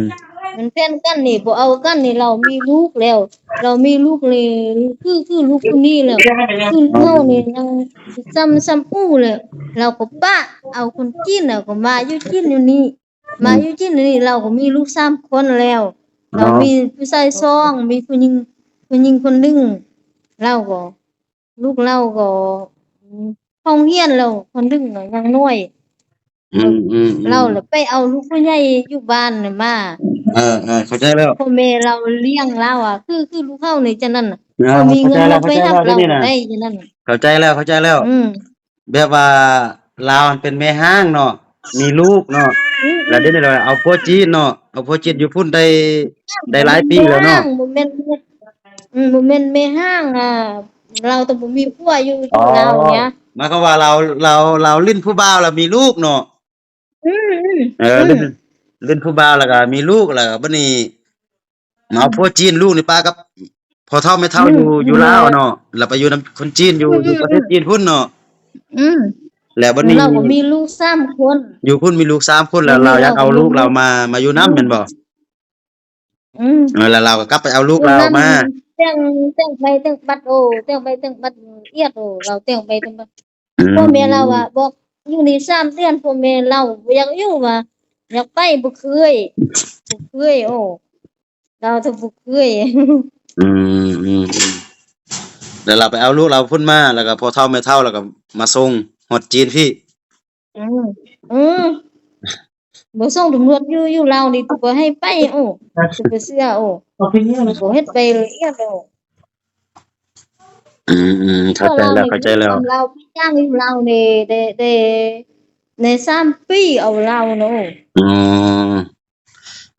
ແມ່ນແຟນກັນນີ້ ບໍ່ເອົາກັນນີ້ ລາວມີລູກແລ້ວ ລາວມີລູກນີ້ ຄື ຄືລູກຄົນນີ້ແລ້ວ ຄືເຮົານີ້ຍັງຊ້ຳ ຊ້ຳອູ້ແລ້ວ ລາວກໍປະເອົາຄົນຈີນ ລາວກໍມາຢູ່ຈີນຢູ່ນີ້ ມາຢູ່ຈີນນີ້ ລາວກໍມີລູກສາມຄົນແລ້ວ ລາວມີຜູ້ຊາຍສອງ ມີຜູ້ຍິງ ຜູ້ຍິງຄົນໜຶ່ງ ລາວກໍ ລູກລາວກໍ ອືມ ເຂົ້າໂຮງຮຽນແລ້ວ ຄົນໜຶ່ງນະຍັງນ້ອຍ. ອືມໆໆ ລາວລະໄປເອົາລູກຜູ້ໃຫຍ່ຢູ່ບ້ານນະມາ. ເອີໆ ເຂົ້າໃຈແລ້ວ ພໍ່ແມ່ລາວລ້ຽງລາວອະ ຄື ຄືລູກເຮົານີ້ຈັ່ງນັ້ນນະ ເອີ ບໍ່ມີເງິນລາວໄປຮັບລາວໄດ້ຈັ່ງນັ້ນ. ເຂົ້າໃຈແລ້ວ ເຂົ້າໃຈແລ້ວ ອືມ ແບບວ່າລາວຫັ້ນເປັນແມ່ຮ້າງເນາະ ມີລູກເນາະ ອືມໆ ແລ້ວດຽວນີ້ລາວເອົາຜົວຈີນເນາະ ເອົາຜົວຈີນຢູ່ພຸ້ນໄດ້ ໄດ້ຫຼາຍປີແລ້ວເນາະ. ບໍ່ແມ່ນ ອືມ ບໍ່ແມ່ນແມ່ຮ້າງ ອ່າ ລາວຕ້ອງບໍ່ມີຜົວຢູ່ ຢູ່ລາວເນຍ ໝາຍຄວາມວ່າລາວ ລາວ ລາວຫຼິ້ນຜູ້ບ່າວແລ້ວມີລູກເນາະ. ອືມໆ ເອີ ອືມ ຫຼິ້ນ ຫຼິ້ນຜູ້ບ່າວແລ້ວກໍມີລູກ ແລ້ວບັດນີ້ມາເອົາ ອືມ ຜົວຈີນ ລູກນີ້ປະກັບພໍ່ເຖົ້າແມ່ເຖົ້າ ອືມ ຢູ່ ຢູ່ລາວເນາະ ແລ້ວໄປຢູ່ນຳຄົນຈີນຢູ່ ອືມ ຢູ່ປະເທດ ອືມ ຈີນພຸ້ນເນາະ. ອືມ ແລ້ວບັດນີ້ລາວກໍມີລູກສາມຄົນ ຢູ່ພຸ້ນມີລູກສາມຄົນ ແລ້ວລາວຢາກເອົາລູກລາວມາ ມາຢູ່ນຳ ອືມ ແມ່ນບໍ່? ອືມ ເອີ ແລ້ວລາວກໍກັບໄປເອົາລູກລາວມາ ແຕ່ງ ແຕ່ງໃບແຕ່ງບັດ ໂອ້ ແຕ່ງໃບແຕ່ງບັດອຽດ ໂອ້ ລາວແຕ່ງໃບແຕ່ງບັດ ອືມ ພໍ່ແມ່ລາວວ່າ ບອກຢູ່ນີ້ສາມເດືອນ ພໍ່ແມ່ລາວບໍ່ຢາກຢູ່ ວ່າຢາກໄປ ບໍ່ເຄີຍ ບໍ່ເຄີຍ ໂອ້ ລາວຈະບໍ່ເຄີຍ. ອືມໆໆ ແລ້ວລາວໄປເອົາລູກລາວພຸ້ນມາ ແລ້ວກໍພໍ່ເຖົ້າແມ່ເຖົ້າ ແລ້ວກໍມາສົ່ງຮອດຈີນພີ້. ອືມ ອືມ ບໍ່ສົ່ງຕຳຫຼວດຢູ່ ຢູ່ລາວນີ້ບໍ່ໃຫ້ໄປ ໂອ້ ບໍ່ເຊື່ອ ໂອ້ ບໍ່ເຮັດໃບລະອຽດ ໂອ້. ອືມໆ ເຂົ້າໃຈແລ້ວ ເຂົ້າໃຈແລ້ວ ລາວໄປຈ້າງຢູ່ລາວນີ້ໄດ້ ໄດ້ ໄດ້ສາມປີ ເອົາລາວເນາະ. ອືມ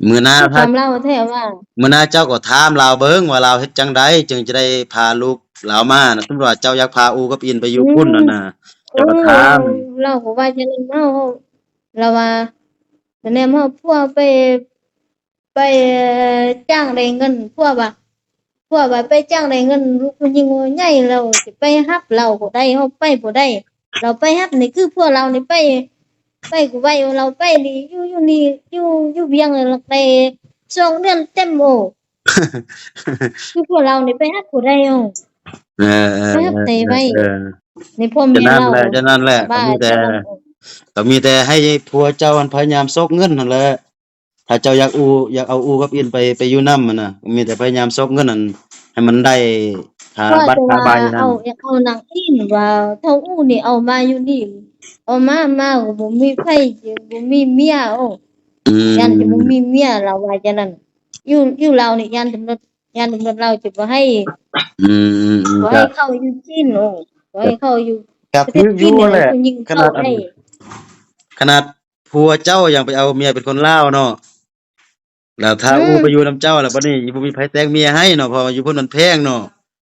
ມື້ໜ້າ ຖ້າ ລາວແທ້ວ່າ ມື້ໜ້າເຈົ້າກໍຖາມລາວເບິ່ງວ່າລາວເຮັດຈັ່ງໃດຈຶ່ງຈະໄດ້ພາລູກລາວມານະ ສົມມຸດວ່າເຈົ້າຢາກພາອູກັບອິນໄປຢູ່ ອືມ ພຸ້ນຫັ້ນນະ ເຈົ້າກໍຖາມ ເອີ ລາວກໍວ່າຈັ່ງນັ້ນເນາະ ລາວວ່າ ສະແນມເຮົາ ພວກໄປ ໄປຈ້າງໄດ້ເງິນ ພວກວ່າ ພວກວ່າໄປຈ້າງໄດ້ເງິນ ລູກຜູ້ຍິງໃຫຍ່ແລ້ວ ຊິໄປຮັບລາວບໍ່ໄດ້ ເຮົາໄປບໍ່ໄດ້ ລາວໄປຮັບນີ້ ຄືພວກລາວນີ້ໄປ ໄປກໍໄວ ລາວໄປນີ້ ຢູ່ ຢູ່ນີ້ ຢູ່ ຢູ່ວຽງລະໄປສອງເດືອນເຕັມ. ໂອ້ ຄືພວກລາວນີ້ໄປຫາຜູ້ໃດ. ເອີ ເອີ ໄປຫາຜູ້ໃດໄວ ເອີ ໃນພໍ່ແມ່ລາວ. ຈັ່ງນັ້ນແຫຼະ ຈັ່ງນັ້ນແຫຼະ ກໍມີແຕ່ ກໍມີແຕ່ໃຫ້ຜົວເຈົ້າຫັ້ນພະຍາຍາມຊອກເງິນຫັ້ນແຫຼະ. ຖ້າເຈົ້າຢາກອູ ຢາກເອົາອູກັບອິນໄປ ໄປຢູ່ນຳຫັ້ນນະ ມີແຕ່ພະຍາຍາມຊອກເງິນຫັ້ນ ໃຫ້ມັນໄດ້ຄ່າບັດຄ່າໃບນັ້ນ. ເອົາ ຢາກເອົານາງອິນວ່າ ເຖົ້າອູນີ້ເອົາມາຢູ່ນີ້ ເອົາມາ ມາກໍບໍ່ມີໃຜ ບໍ່ມີເມຍ. ໂອ້ ອືມ ຢ້ານຈະບໍ່ມີເມຍ ລາວວ່າຈັ່ງນັ້ນ. ຢູ່ ຢູ່ລາວນີ້ຢ້ານຕຳຫຼວດ ຢ້ານຕຳຫຼວດລາວຈະບໍ່ໃຫ້ ອືມ ອືມ ອືມ ບໍ່ໃຫ້ເຂົ້າຢູ່ຈີນ. ໂອ້ ບໍ່ໃຫ້ເຂົ້າຢູ່ ກໍຖືກຢູ່ແຫຼະ ຜູ້ຍິງເຂົ້າໄດ້ ຂະໜາດ ອັນ ຂະໜາດ ຜົວເຈົ້າຍັງໄປເອົາເມຍເປັນຄົນລາວເນາະ ແລ້ວຖ້າ ອືມ ອູໄປຢູ່ນຳເຈົ້າແລ້ວ ບັດນີ້ບໍ່ມີໃຜແຕ່ງເມຍໃຫ້ເນາະ ເພາະວ່າຢູ່ພຸ້ນມັນແພງເນາະ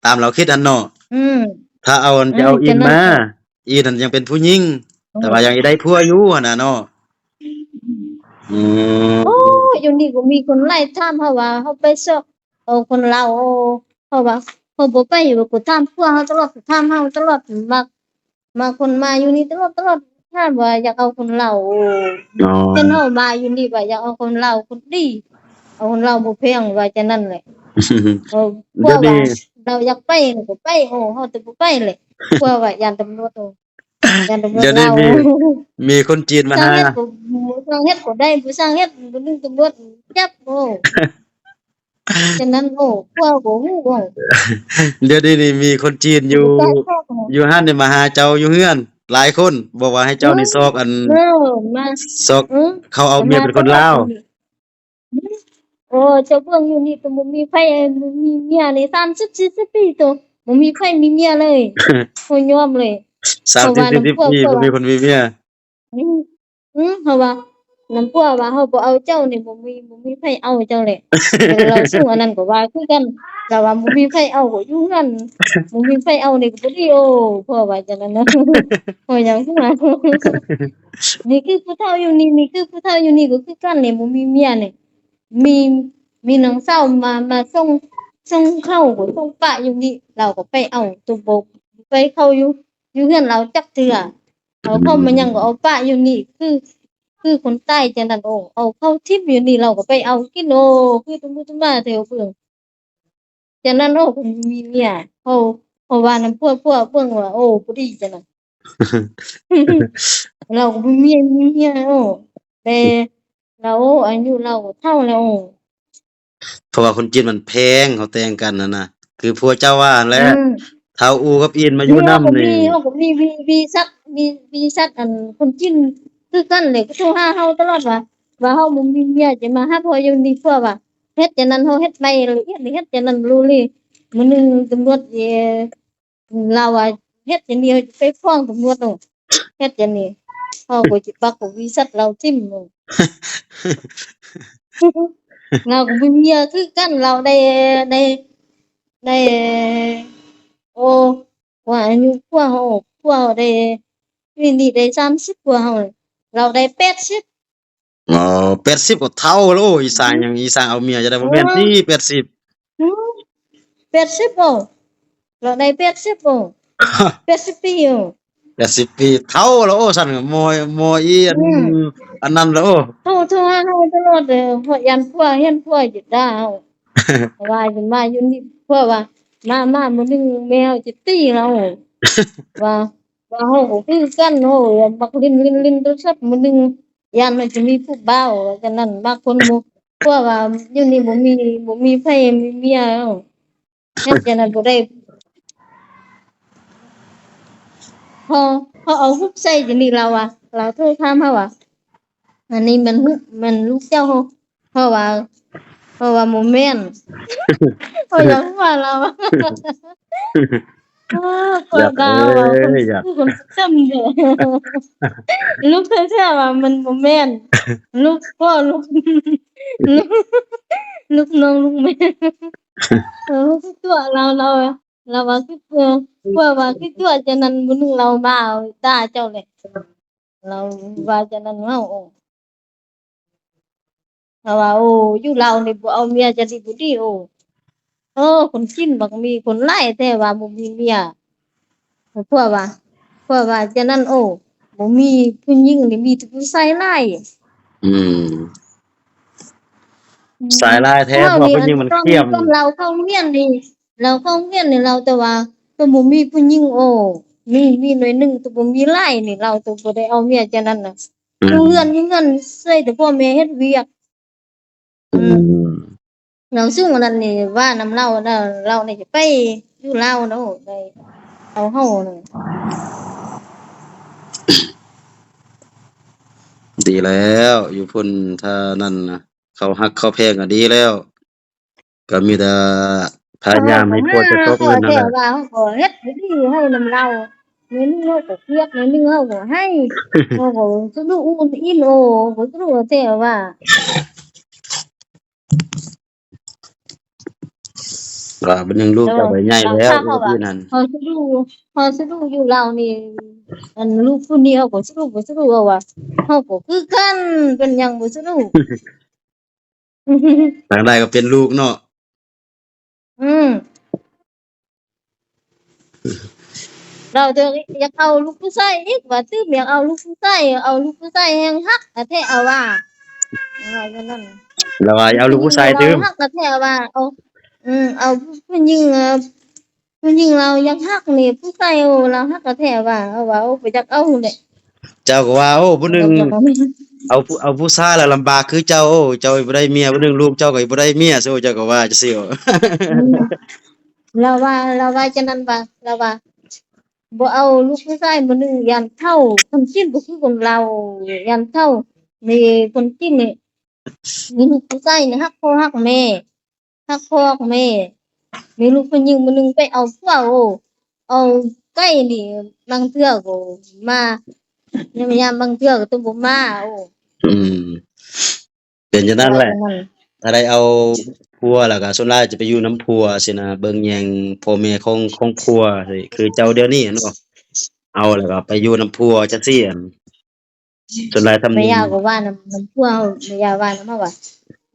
ຕາມລາວຄິດຫັ້ນເນາະ. ອືມ ຖ້າເອົາ ອືມ ຈະເອົາອິນມາ ອິນຫັ້ນຍັງເປັນຜູ້ຍິງ ອືມ ແຕ່ວ່າຍັງໄດ້ຜົວຢູ່ຫັ້ນນະເນາະ. ອືມ ໂອ້ຍ ຢູ່ນີ້ກໍມີຄົນຫຼາຍຖາມເຮົາວ່າ ເຮົາໄປຊອກເອົາຄົນລາວ ເຮົາວ່າ ເຮົາບໍ່ໄປ ກໍຖາມຜົວເຮົາຕະຫຼອດ ຖາມເຮົາຕະຫຼອດ ມັກ ມາຄົນມາຢູ່ນີ້ຕະຫຼອດ ຕະຫຼອດ ຖາມວ່າຢາກເອົາຄົນລາວ. ອໍ ເຫັນເຮົາມາຢູ່ນີ້ວ່າຢາກເອົາຄົນລາວຄົນດີ ເອົາຄົນລາວບໍ່ແພງ ວ່າຈັ່ງນັ້ນແຫຼະ. ເອີ ຜົວວ່າລາວຢາກໄປກໍໄປ ໂອ້ ເຮົາແຕ່ບໍ່ໄປແຫຼະ ຜົວວ່າຢ້ານຕຳຫຼວດ ໂອ້ ຢ້ານຕຳຫຼວດລາວ. ດຽວນີ້ມີ ມີຄົນຈີນມາຫາ ບໍ່ຊ່າງເຮັດກໍ ບໍ່ຊ່າງເຮັດກໍໄດ້ ບໍ່ຊ່າງເຮັດ ບໍ່ໜຶ່ງຕຳຫຼວດຈັບ ໂອ້. ສະນັ້ນ ໂອ້ ຜົວບໍ່ຮູ້ ໂອ້ ດຽວນີ້ມີຄົນຈີນຢູ່ ຢູ່ຮ້ານນີ້ມາຫາເຈົ້າຢູ່ເຮືອນຫຼາຍຄົນ ບອກວ່າໃຫ້ເຈົ້ານີ້ຊອກ ອັນ ເອີ ມາ ຊອກ ເອີ ເຂົາເອົາເມຍເປັນຄົນລາວ. ໂອ້ ເຈົ້າເບິ່ງຢູ່ນີ້ໂຕ ບໍ່ມີໃຜ ບໍ່ມີເມຍນີ້ ສາມສິບສີ່ສິບປີໂຕ ບໍ່ມີໃຜມີເມຍເລີຍ. ໂອ້ ຍອມເລີຍ ສາມສິບສີ່ສິບປີ ບໍ່ມີຄົນມີເມຍ. ອືມ ອືມ ເຮົາວ່າ ນຳຜົວວ່າເຮົາບໍ່ເອົາເຈົ້ານີ້ ບໍ່ມີ ບໍ່ມີໃຜເອົາເຈົ້າແຫຼະ. ລາວສູງອັນນັ້ນກໍວ່າຄືກັນ ລາວວ່າບໍ່ມີໃຜເອົາກໍຢູ່ເຮືອນ ບໍ່ມີໃຜເອົານີ້ກໍບໍ່ດີ. ໂອ້ ຜົວວ່າຈັ່ງນັ້ນນະ ໂອ້ຍ ຫຍັງ ນີ້ຄືຜູ້ເຖົ້າຢູ່ນີ້ ນີ້ຄືຜູ້ເຖົ້າຢູ່ນີ້ກໍຄືກັນນີ້ ບໍ່ມີເມຍນີ້ ມີ ມີນ້ອງສາວມາ ມາສົ່ງ ສົ່ງເຂົ້າ ສົ່ງປະຢູ່ນີ້ ລາວກໍໄປເອົາ ໂຕບໍ່ໄປເຂົ້າຢູ່ ຢູ່ເຮືອນລາວຈັກເທື່ອ. ເອົາເຂົ້າມາຫຍັງກໍເອົາປະຢູ່ນີ້ ຄື ຄືຄົນໃຕ້ຈັ່ງນັ້ນ. ໂອ້ ເອົາເຂົ້າຖິ້ມຢູ່ນີ້ ລາວກໍໄປເອົາກິນ. ໂອ້ ຄືຕຸມມຸຕຸມມາແທ້ເບິ່ງ ຈັ່ງນັ້ນ. ໂອ້ ມີເມຍ ເຮົາ ເຮົາວ່ານຳຜົວ ຜົວເບິ່ງວ່າ ໂອ້ ບໍ່ດີຈັ່ງນັ້ນ. ລາວກໍບໍ່ມີ ມີເມຍ. ໂອ້ ແຕ່ລາວ ອາຍຸລາວກໍເຖົ້າແລ້ວ. ໂອ້ ເພາະວ່າຄົນຈີນມັນແພງ ເຂົາແຕ່ງກັນຫັ້ນນະ ຄືຜົວເຈົ້າວ່າຫັ້ນແຫຼະ. ອືມ ເຖົ້າອູກັບອິນມາຢູ່ນຳນີ້ ເຮົາກໍມີ ເຮົາກໍມີວີ ວີສັດ ມີວີສັດ ອັນ ຄົນຈີນຄືກັນແຫຼະ ກໍໂທຫາເຮົາຕະຫຼອດວ່າ ວ່າເຮົາບໍ່ມີເມຍຈະມາຫາຜົວຢູ່ນີ້. ຜົວວ່າເຮັດຈັ່ງນັ້ນ ເຮົາເຮັດໃໝ່ລະອຽດ ເຮັດຈັ່ງນັ້ນ ຮູ້ລີ. ມື້ໜຶ່ງຕຳຫຼວດ ເອີ ລາວວ່າເຮັດຈັ່ງນີ້ ເຮົາຈະໄປຟ້ອງຕຳຫຼວດໂລດ ເຮັດຈັ່ງນີ້ ເຮົາກໍຈະປັກບໍລິສັດລາວຖິ້ມໂລດ. ລາວກໍມີເມຍຄືກັນ ລາວໄດ້ ໄດ້ ໄດ້ ໂອ້ ວ່າອາຍຸກວ່າເຮົາ ກວ່າເຮົາໄດ້ ນີ້ໄດ້ສາມສິບກວ່າເຮົາ ລາວໄດ້ແປດສິບ. ອໍ ແປດສິບກໍເຖົ້າແລ້ວ. ອີສາງຫຍັງ ອີສາງເອົາເມຍຈະໄດ້ ບໍ່ແມ່ນຕິ ແປດສິບ. ອືມ ແປດສິບບໍ່ ລາວໄດ້ແປດສິບບໍ່ ແປດສິບປີ. ໂອ້ ແປດສິບປີ ເຖົ້າແລ້ວ. ໂອ້ ຊັ້ນໝໍ ໝໍອີ ອັນ ອືມ ອັນນັ້ນແລ້ວ. ໂອ້ ໂທ ໂທຫາເຮົາຕະຫຼອດເດີ ເພາະຢ້ານຜົວ ຢ້ານຜົວຈະດ່າເຮົາ ວ່າຈະມາຢູ່ນີ້ ຜົວວ່າ ມາ ມາ ມື້ໜຶ່ງແມ່ເຮົາຈະຕີລາວ ວ່າ ວ່າເຮົາກໍຄືກັນ ໂອ້ ມັກຫຼິ້ນ ຫຼິ້ນ ຫຼິ້ນໂທລະສັບ ມື້ໜຶ່ງຢ້ານວ່າຈະມີຜູ້ບ່າວ ວ່າຈັ່ງນັ້ນ ມັກຄົນບໍ່ ຜົວວ່າຢູ່ນີ້ບໍ່ມີ ບໍ່ມີໃຜມີເມຍ ເຮັດຈັ່ງນັ້ນບໍ່ໄດ້ ເຮົາ ເຮົາເອົາຮູບໃສ່ຈັ່ງນີ້ ລາວວ່າ ລາວໂທຖາມເຮົາວ່າ ອັນນີ້ແມ່ນ ແມ່ນລູກເຈົ້າ ເພາະວ່າ ເພາະວ່າບໍ່ແມ່ນ ເພາະຫຍັງວ່າລາວ ເອີ ເປີດຕາວ່າ ເອີ ຄົນ ຢາກ ຄືຄົນຈຳເດ້ ລູກແທ້ໆວ່າມັນບໍ່ແມ່ນ ລູກພໍ່ ລູກ ລູກ ລູກນ້ອງ ລູກແມ່ ເອີ ຄືຕົວະລາວ ລາວ ລາວວ່າຄືຕົວະ ຕົວະວ່າຄືຕົວະ ຈາກນັ້ນມື້ໜຶ່ງລາວມາດ່າເຈົ້າແຫຼະ ລາວວ່າຈາກນັ້ນເຮົາ ເຮົາວ່າ ໂອ້ ຢູ່ລາວນີ້ບໍ່ເອົາເມຍຈະດີບໍ່ດີ ໂອ້ ເອີ ຄົນຈີນບັກມີຄົນຫຼາຍແທ້ວ່າບໍ່ມີເມຍ ເພາະວ່າ ເພາະວ່າຈາກນັ້ນ ໂອ້ ບໍ່ມີຜູ້ຍິງນີ້ ມີແຕ່ຜູ້ຊາຍຫຼາຍ. ອືມ ອືມ ຊາຍຫຼາຍແທ້ ເພາະວ່າຜູ້ຍິງມັນຂຽມ. ລາວເຂົ້າໂຮງຮຽນນີ້ ລາວເຂົ້າໂຮງຮຽນນີ້ ລາວແຕ່ວ່າກໍບໍ່ມີຜູ້ຍິງ. ໂອ້ ມີ ມີໜ້ອຍໜຶ່ງ ແຕ່ບໍ່ມີຫຼາຍນີ້ ລາວແຕ່ບໍ່ໄດ້ເອົາເມຍຈັ່ງນັ້ນນະ. ອືມ ຢູ່ເຮືອນ ຢູ່ເຮືອນ ຊ່ວຍແຕ່ພໍ່ແມ່ເຮັດວຽກ. ອືມ ອືມ ລາວຊຸມນັ້ນນີ້ວ່ານຳລາວນະ ລາວນີ້ຈະໄປຢູ່ລາວເນາະ ໄດ້ເອົາເຮົານະ. ດີແລ້ວ ຢູ່ພຸ້ນ ຖ້ານັ້ນນະ ເຂົາຮັກເຂົາແພງກໍດີແລ້ວ ກໍມີແຕ່ພະຍາຍາມໃຫ້ຜົວຈະຕົກເງິນຫັ້ນແຫຼະ. ເຮົາກໍເຮັດດີໃຫ້ນຳລາວ ໜ້ອຍໜຶ່ງເຮົາກໍກຽດ ໜ້ອຍໜຶ່ງເຮົາກໍໃຫ້ ເຮົາກໍສະດຸອີ່ນໂອ ກໍສະດຸແທ້ວ່າ ວ່າບັດໜຶ່ງລູກເຈົ້າກໍໃຫຍ່ແລ້ວ ເອີ ອີ່ນັ້ນ ເຮົາສະດຸ ເຮົາສະດຸຢູ່ລາວນີ້ ອັນລູກຜູ້ນີ້ເຮົາກໍສະດຸ ບໍ່ສະດຸ ເຮົາວ່າ ເຮົາກໍຄືກັນ ເປັນຫຍັງບໍ່ສະດຸ. ທາງໃດກໍເປັນລູກເນາະ. ອືມ ລາວຈະຢາກເອົາລູກຜູ້ຊາຍອີກ ວ່າຕື່ມຢາກເອົາລູກຜູ້ຊາຍ ເອົາລູກຜູ້ຊາຍແຮງຮັກແທ້ ເອົາວ່າ ວ່າຢ່າງນັ້ນ ລາວວ່າຢາກເອົາລູກຜູ້ຊາຍຕື່ມ ຮັກແທ້ ເອົາວ່າ ເອົາ ອືມ ເອົາຜູ້ຍິງ ເອີ ຜູ້ຍິງລາວຢາກຮັກນີ້ ຜູ້ຊາຍ ໂອ້ ລາວຮັກແທ້ວ່າ ເອົາວ່າ ໂອ້ ບໍ່ຢາກເອົາແຫຼະ. ເຈົ້າກໍວ່າ ໂອ້ ຜູ້ໜຶ່ງເອົາ ເອົາຜູ້ຊາຍລະລຳບາກຄືເຈົ້າ ໂອ້ ເຈົ້າບໍ່ໄດ້ເມຍ ຜູ້ໜຶ່ງລູກເຈົ້າກໍບໍ່ໄດ້ເມຍ ໂອ້ ເຈົ້າກໍວ່າຈັ່ງຊີ້. ອືມ ລາວວ່າ ລາວວ່າຈັ່ງນັ້ນວ່າ ລາວວ່າບໍ່ເອົາລູກຜູ້ຊາຍ ຜູ້ໜຶ່ງຢ້ານເຖົ້າ ຄົນຈີນບໍ່ຄືຄົນລາວ ຢ້ານເຖົ້າ ມີຄົນຈີນນີ້ ມີລູກຜູ້ຊາຍນີ້ຮັກພໍ່ຮັກແມ່ ຮັກພໍ່ຮັກແມ່ ມີລູກຜູ້ຍິງຜູ້ໜຶ່ງໄປເອົາຜົວ ໂອ້ ເອົາໄກ່ນີ້ ບາງເທື່ອກໍມາ ຍາມ ຍາມບາງເທື່ອກໍຕ້ອງບໍ່ມາ ໂອ້ ອືມ ເປັນຈັ່ງນັ້ນແຫຼະ ວ່າຈັ່ງນັ້ນ ຖ້າໄດ້ເອົາຜົວແລ້ວກໍສ່ວນຫຼາຍຈະໄປຢູ່ນຳຜົວຊີ້ນະ ເບິ່ງແຍງພໍ່ແມ່ຂອງ ຂອງຜົວ ຄືເຈົ້າດຽວນີ້ເນາະ ເອົາແລ້ວກໍໄປຢູ່ນຳຜົວຈັ່ງຊີ້ ສ່ວນຫຼາຍທຳ ແມ່ຍ່າກໍວ່ານຳ ນຳພວກເຮົາ ແມ່ຍ່າວ່ານຳເຮົາວ່າ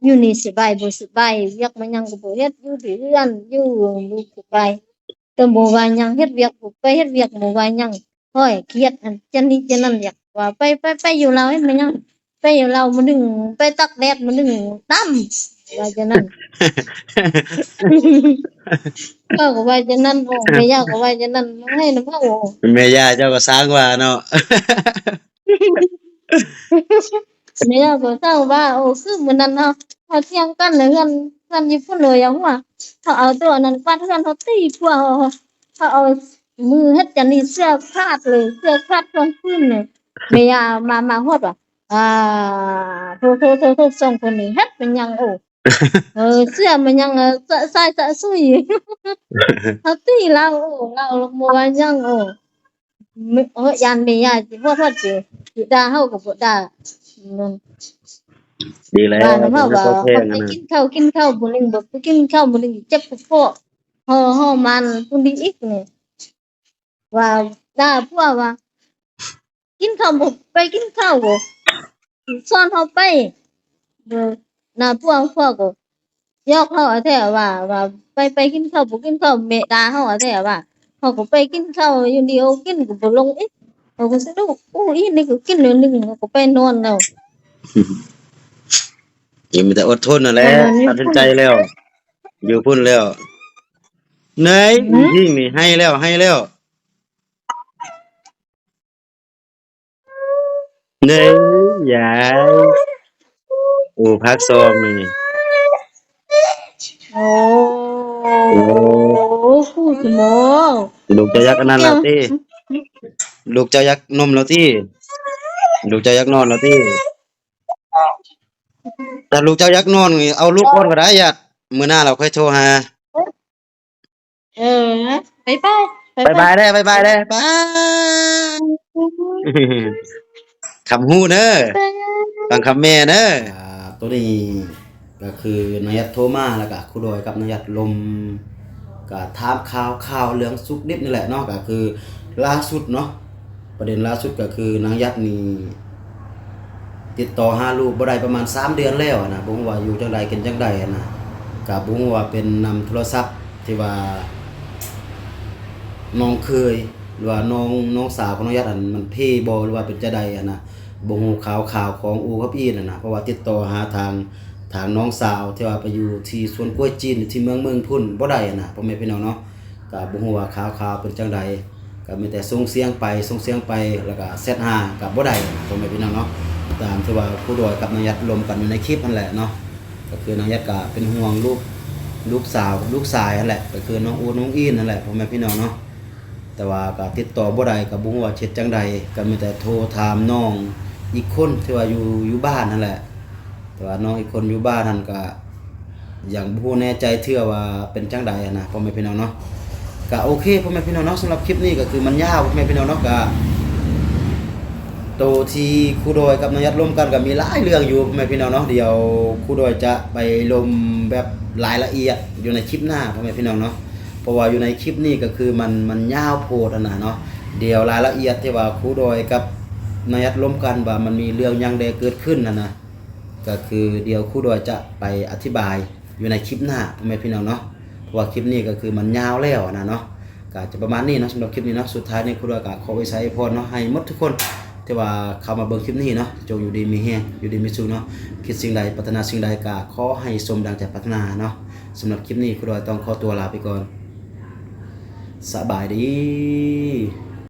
ຢູ່ນີ້ສະບາຍບໍ່ສະບາຍ ວຽກມາຫຍັງກໍບໍ່ເຮັດ ຢູ່ແຕ່ເຮືອນ ຢູ່ລູກກໍໄປ ແຕ່ບໍ່ວ່າຫຍັງ ເຮັດວຽກກໍໄປເຮັດວຽກ ບໍ່ວ່າຫຍັງ ຂ້ອຍຄຽດ ອັນຈັ່ງນີ້ຈັ່ງນັ້ນ ຢາກວ່າໄປ ໄປ ໄປຢູ່ລາວເຮັດມາຫຍັງ ໄປຢູ່ລາວມື້ໜຶ່ງ ໄປຕາກແດດມື້ໜຶ່ງຕຳ ວ່າຈັ່ງນັ້ນ ເຂົາກໍວ່າຈັ່ງນັ້ນ ແມ່ຍ່າກໍວ່າຈັ່ງນັ້ນ ໃຫ້ນຳເຮົາ ແມ່ຍ່າເຈົ້າກໍຊ່າງວ່າເນາະ. ແມ່ເຮົາກໍເວົ້າວ່າ ໂອ້ ຄືມື້ນັ້ນເຮົາ ເຮົາຖຽງກັນໃນເຮືອນ ເຮືອນຍີ່ປຸ່ນເລີຍ ຢ່າຫົວ ເຂົາເອົາໂຕອັນນັ້ນກວາດເຮືອນ ເຮົາຕີຜົວເຮົາ ເຂົາເອົາມືເຮັດຈັ່ງນີ້ ເສື້ອຂາດເລີຍ ເສື້ອຂາດທ້ອງຟື້ນເລີຍ ແມ່ຍ່າມາ ມາຮອດວ່າ ອ່າ ໂທ ໂທ ໂທ ໂທ ສອງຄົນນີ້ເຮັດແມ່ນຫຍັງ ໂອ້ ເອີ ເສື້ອແມ່ນຫຍັງ ເອີ ສະ ສາຍສະສຸຍ ເຮົາຕີລາວ ໂອ້ ລາວບໍ່ວ່າຫຍັງ ໂອ້ ເອີ ຢ້ານແມ່ຍ່າຊິບໍ່ຮອດ ຊິ ຊິດ່າເຮົາກໍບໍ່ດ່າ ອືມ ດີແລ້ວ ວ່ານຳເຮົາວ່າ ເຮົາໄປກິນເຂົ້າ ກິນເຂົ້າມື້ໜຶ່ງ ບໍ່ໄປກິນເຂົ້າມື້ໜຶ່ງ ເຈັບກະເພາະ ເຮົາ ເຮົາມານຜູ້ນີ້ອີກນີ້ ວ່າດ່າຜົວວ່າ ກິນເຂົ້າບໍ່ໄປກິນເຂົ້າ ບໍ່ສອນເຮົາໄປ ເອີ ໜ້າຜົວ ຜົວກໍ ຢອກເຮົາແທ້ວ່າ ວ່າໄປ ໄປກິນເຂົ້າ ບໍ່ກິນເຂົ້າ ແມ່ດ່າເຮົາແທ້ວ່າ ເຮົາກໍໄປກິນເຂົ້າຢູ່ດີ ເຮົາກິນກໍບໍ່ລົງອີກ ເຮົາກໍສະດຸ ໂອ້ ອີນີ້ກໍກິນໜ້ອຍໜຶ່ງ ເຮົາກໍໄປນອນແລ້ວ ມີແຕ່ອົດທົນນັ້ນແຫຼະ ຕັດສິນໃຈແລ້ວ ຢູ່ພຸ້ນແລ້ວ ເນີຍ ຍິງນີ້ໃຫ້ແລ້ວ ໃຫ້ແລ້ວ. ເນີຍ ຍາຍ ໂອ້ ພາກສອງນີ້ ໂອ້ ໂອ້ ຄູສະໝໍ ລູກເຈົ້າຢາກອັນນັ້ນແລ້ວຕິ ລູກເຈົ້າຢາກນົມແລ້ວຕິ ລູກເຈົ້າຢາກນອນແລ້ວຕິ ຖ້າລູກເຈົ້າຢາກນອນ ເອົາລູກກ່ອນກໍໄດ້ ຍາດ ມື້ໜ້າລາວຄ່ອຍໂທຫາ. ເອີ ບາຍບາຍ ບາຍບາຍເດີ ບາຍບາຍເດີ ບາຍ ຄຳຮູ້ເດີ ຟັງຄຳແມ່ເດີ. ອ່າ ໂຕນີ້ກໍຄືນາຍັດໂທມາ ແລ້ວກໍຄູດອຍກັບນາຍັດລົມ ກໍຖາມຂ່າວ ຂ່າວເລື່ອງສຸກດິບນີ້ແຫຼະເນາະ ກໍຄືລ່າສຸດເນາະ ປະເດັນລ່າສຸດກໍຄືນາຍັດນີ້ ຕິດຕໍ່ຫາລູກບໍ່ໄດ້ປະມານສາມເດືອນແລ້ວນະ ບໍ່ຮູ້ວ່າຢູ່ຈັ່ງໃດກິນຈັ່ງໃດນະ ກະບໍ່ຮູ້ວ່າເປັນນຳໂທລະສັບທີ່ວ່ານ້ອງເຄີຍ ຫຼືວ່ານ້ອງ ນ້ອງສາວຂອງນ້ອງຍັດຫັ້ນ ມັນເພບໍ່ ຫຼືວ່າເປັນຈັ່ງໃດຫັ້ນນະ ບໍ່ຮູ້ຂ່າວໆຂອງອູກັບອີນຫັ້ນນະ ເພາະວ່າຕິດຕໍ່ຫາທາງ ທາງນ້ອງສາວທີ່ວ່າໄປຢູ່ທີ່ສວນກ້ວຍຈີນ ທີ່ເມືອງເມິງພຸ້ນບໍ່ໄດ້ຫັ້ນນະ ພໍ່ແມ່ພີ່ນ້ອງເນາະ. ກະບໍ່ຮູ້ວ່າຂ່າວໆເປັນຈັ່ງໃດ ກະມີແຕ່ສົ່ງສຽງໄປ ສົ່ງສຽງໄປ ແລ້ວກະແຊັດຫາກະບໍ່ໄດ້ ພໍ່ແມ່ພີ່ນ້ອງເນາະ. ຕາມທີ່ວ່າຄູດອຍກັບນ້ອງຍັດລົມກັນຢູ່ໃນຄລິບຫັ້ນແຫຼະເນາະ ກະຄືນ້ອງຍັດກະເປັນຫ່ວງລູກ ລູກສາວກັບລູກຊາຍຫັ້ນແຫຼະ ກະຄືນ້ອງອູນ້ອງອີນຫັ້ນແຫຼະ ພໍ່ແມ່ພີ່ນ້ອງເນາະ. ແຕ່ວ່າກະຕິດຕໍ່ບໍ່ໄດ້ ກະບໍ່ຮູ້ວ່າເຮັດຈັ່ງໃດ ກະມີແຕ່ໂທຖາມນ້ອງອີກຄົນທີ່ວ່າຢູ່ ຢູ່ບ້ານຫັ້ນແຫຼະ ແຕ່ວ່ານ້ອງອີກຄົນຢູ່ບ້ານຫັ້ນກະ ຍັງບໍ່ຮູ້ແນ່ໃຈເທື່ອວ່າເປັນຈັ່ງໃດຫັ້ນນະ ພໍ່ແມ່ພີ່ນ້ອງເນາະ. ກະໂອເຄ ພໍ່ແມ່ພີ່ນ້ອງເນາະ ສຳລັບຄລິບນີ້ກະຄືມັນຍາວ ພໍ່ແມ່ພີ່ນ້ອງເນາະ. ກະໂຕທີ່ຄູດອຍກັບນ້ອງຍັດລົມກັນກະມີຫຼາຍເລື່ອງຢູ່ ພໍ່ແມ່ພີ່ນ້ອງເນາະ. ດຽວຄູດອຍຈະໄປລົມແບບລາຍລະອຽດຢູ່ໃນຄລິບໜ້າ ພໍ່ແມ່ພີ່ນ້ອງເນາະ ເພາະວ່າຢູ່ໃນຄລິບນີ້ກະຄືມັນ ມັນຍາວໂພດຫັ້ນນະເນາະ. ດຽວລາຍລະອຽດທີ່ວ່າຄູດອຍກັບນ້ອງຍັດລົມກັນວ່າມັນມີເລື່ອງຫຍັງແດ່ເກີດຂຶ້ນຫັ້ນນະ ກະຄືດຽວຄູດອຍຈະໄປອະທິບາຍຢູ່ໃນຄລິບໜ້າ ພໍ່ແມ່ພີ່ນ້ອງເນາະ ເພາະວ່າຄລິບນີ້ກະຄືມັນຍາວແລ້ວຫັ້ນນະເນາະ. ກະຈະປະມານນີ້ເນາະ ສຳລັບຄລິບນີ້ເນາະ ສຸດທ້າຍນີ້ຄູດອຍກະຂໍອວຍໄຊອວຍພອນເນາະ ໃຫ້ໝົດທຸກຄົນທີ່ວ່າເຂົ້າມາເບິ່ງຄລິບນີ້ເນາະ ຈົ່ງຢູ່ດີມີແຮງ ຢູ່ດີມີສຸກເນາະ. ຄິດສິ່ງໃດ ປາດຖະໜາສິ່ງໃດກະຂໍໃຫ້ສົມດັ່ງໃຈປາດຖະໜາເນາະ. ສຳລັບຄລິບນີ້ຄູດອຍຕ້ອງຂໍຕົວລາໄປກ່ອນ ສະບາຍດີ.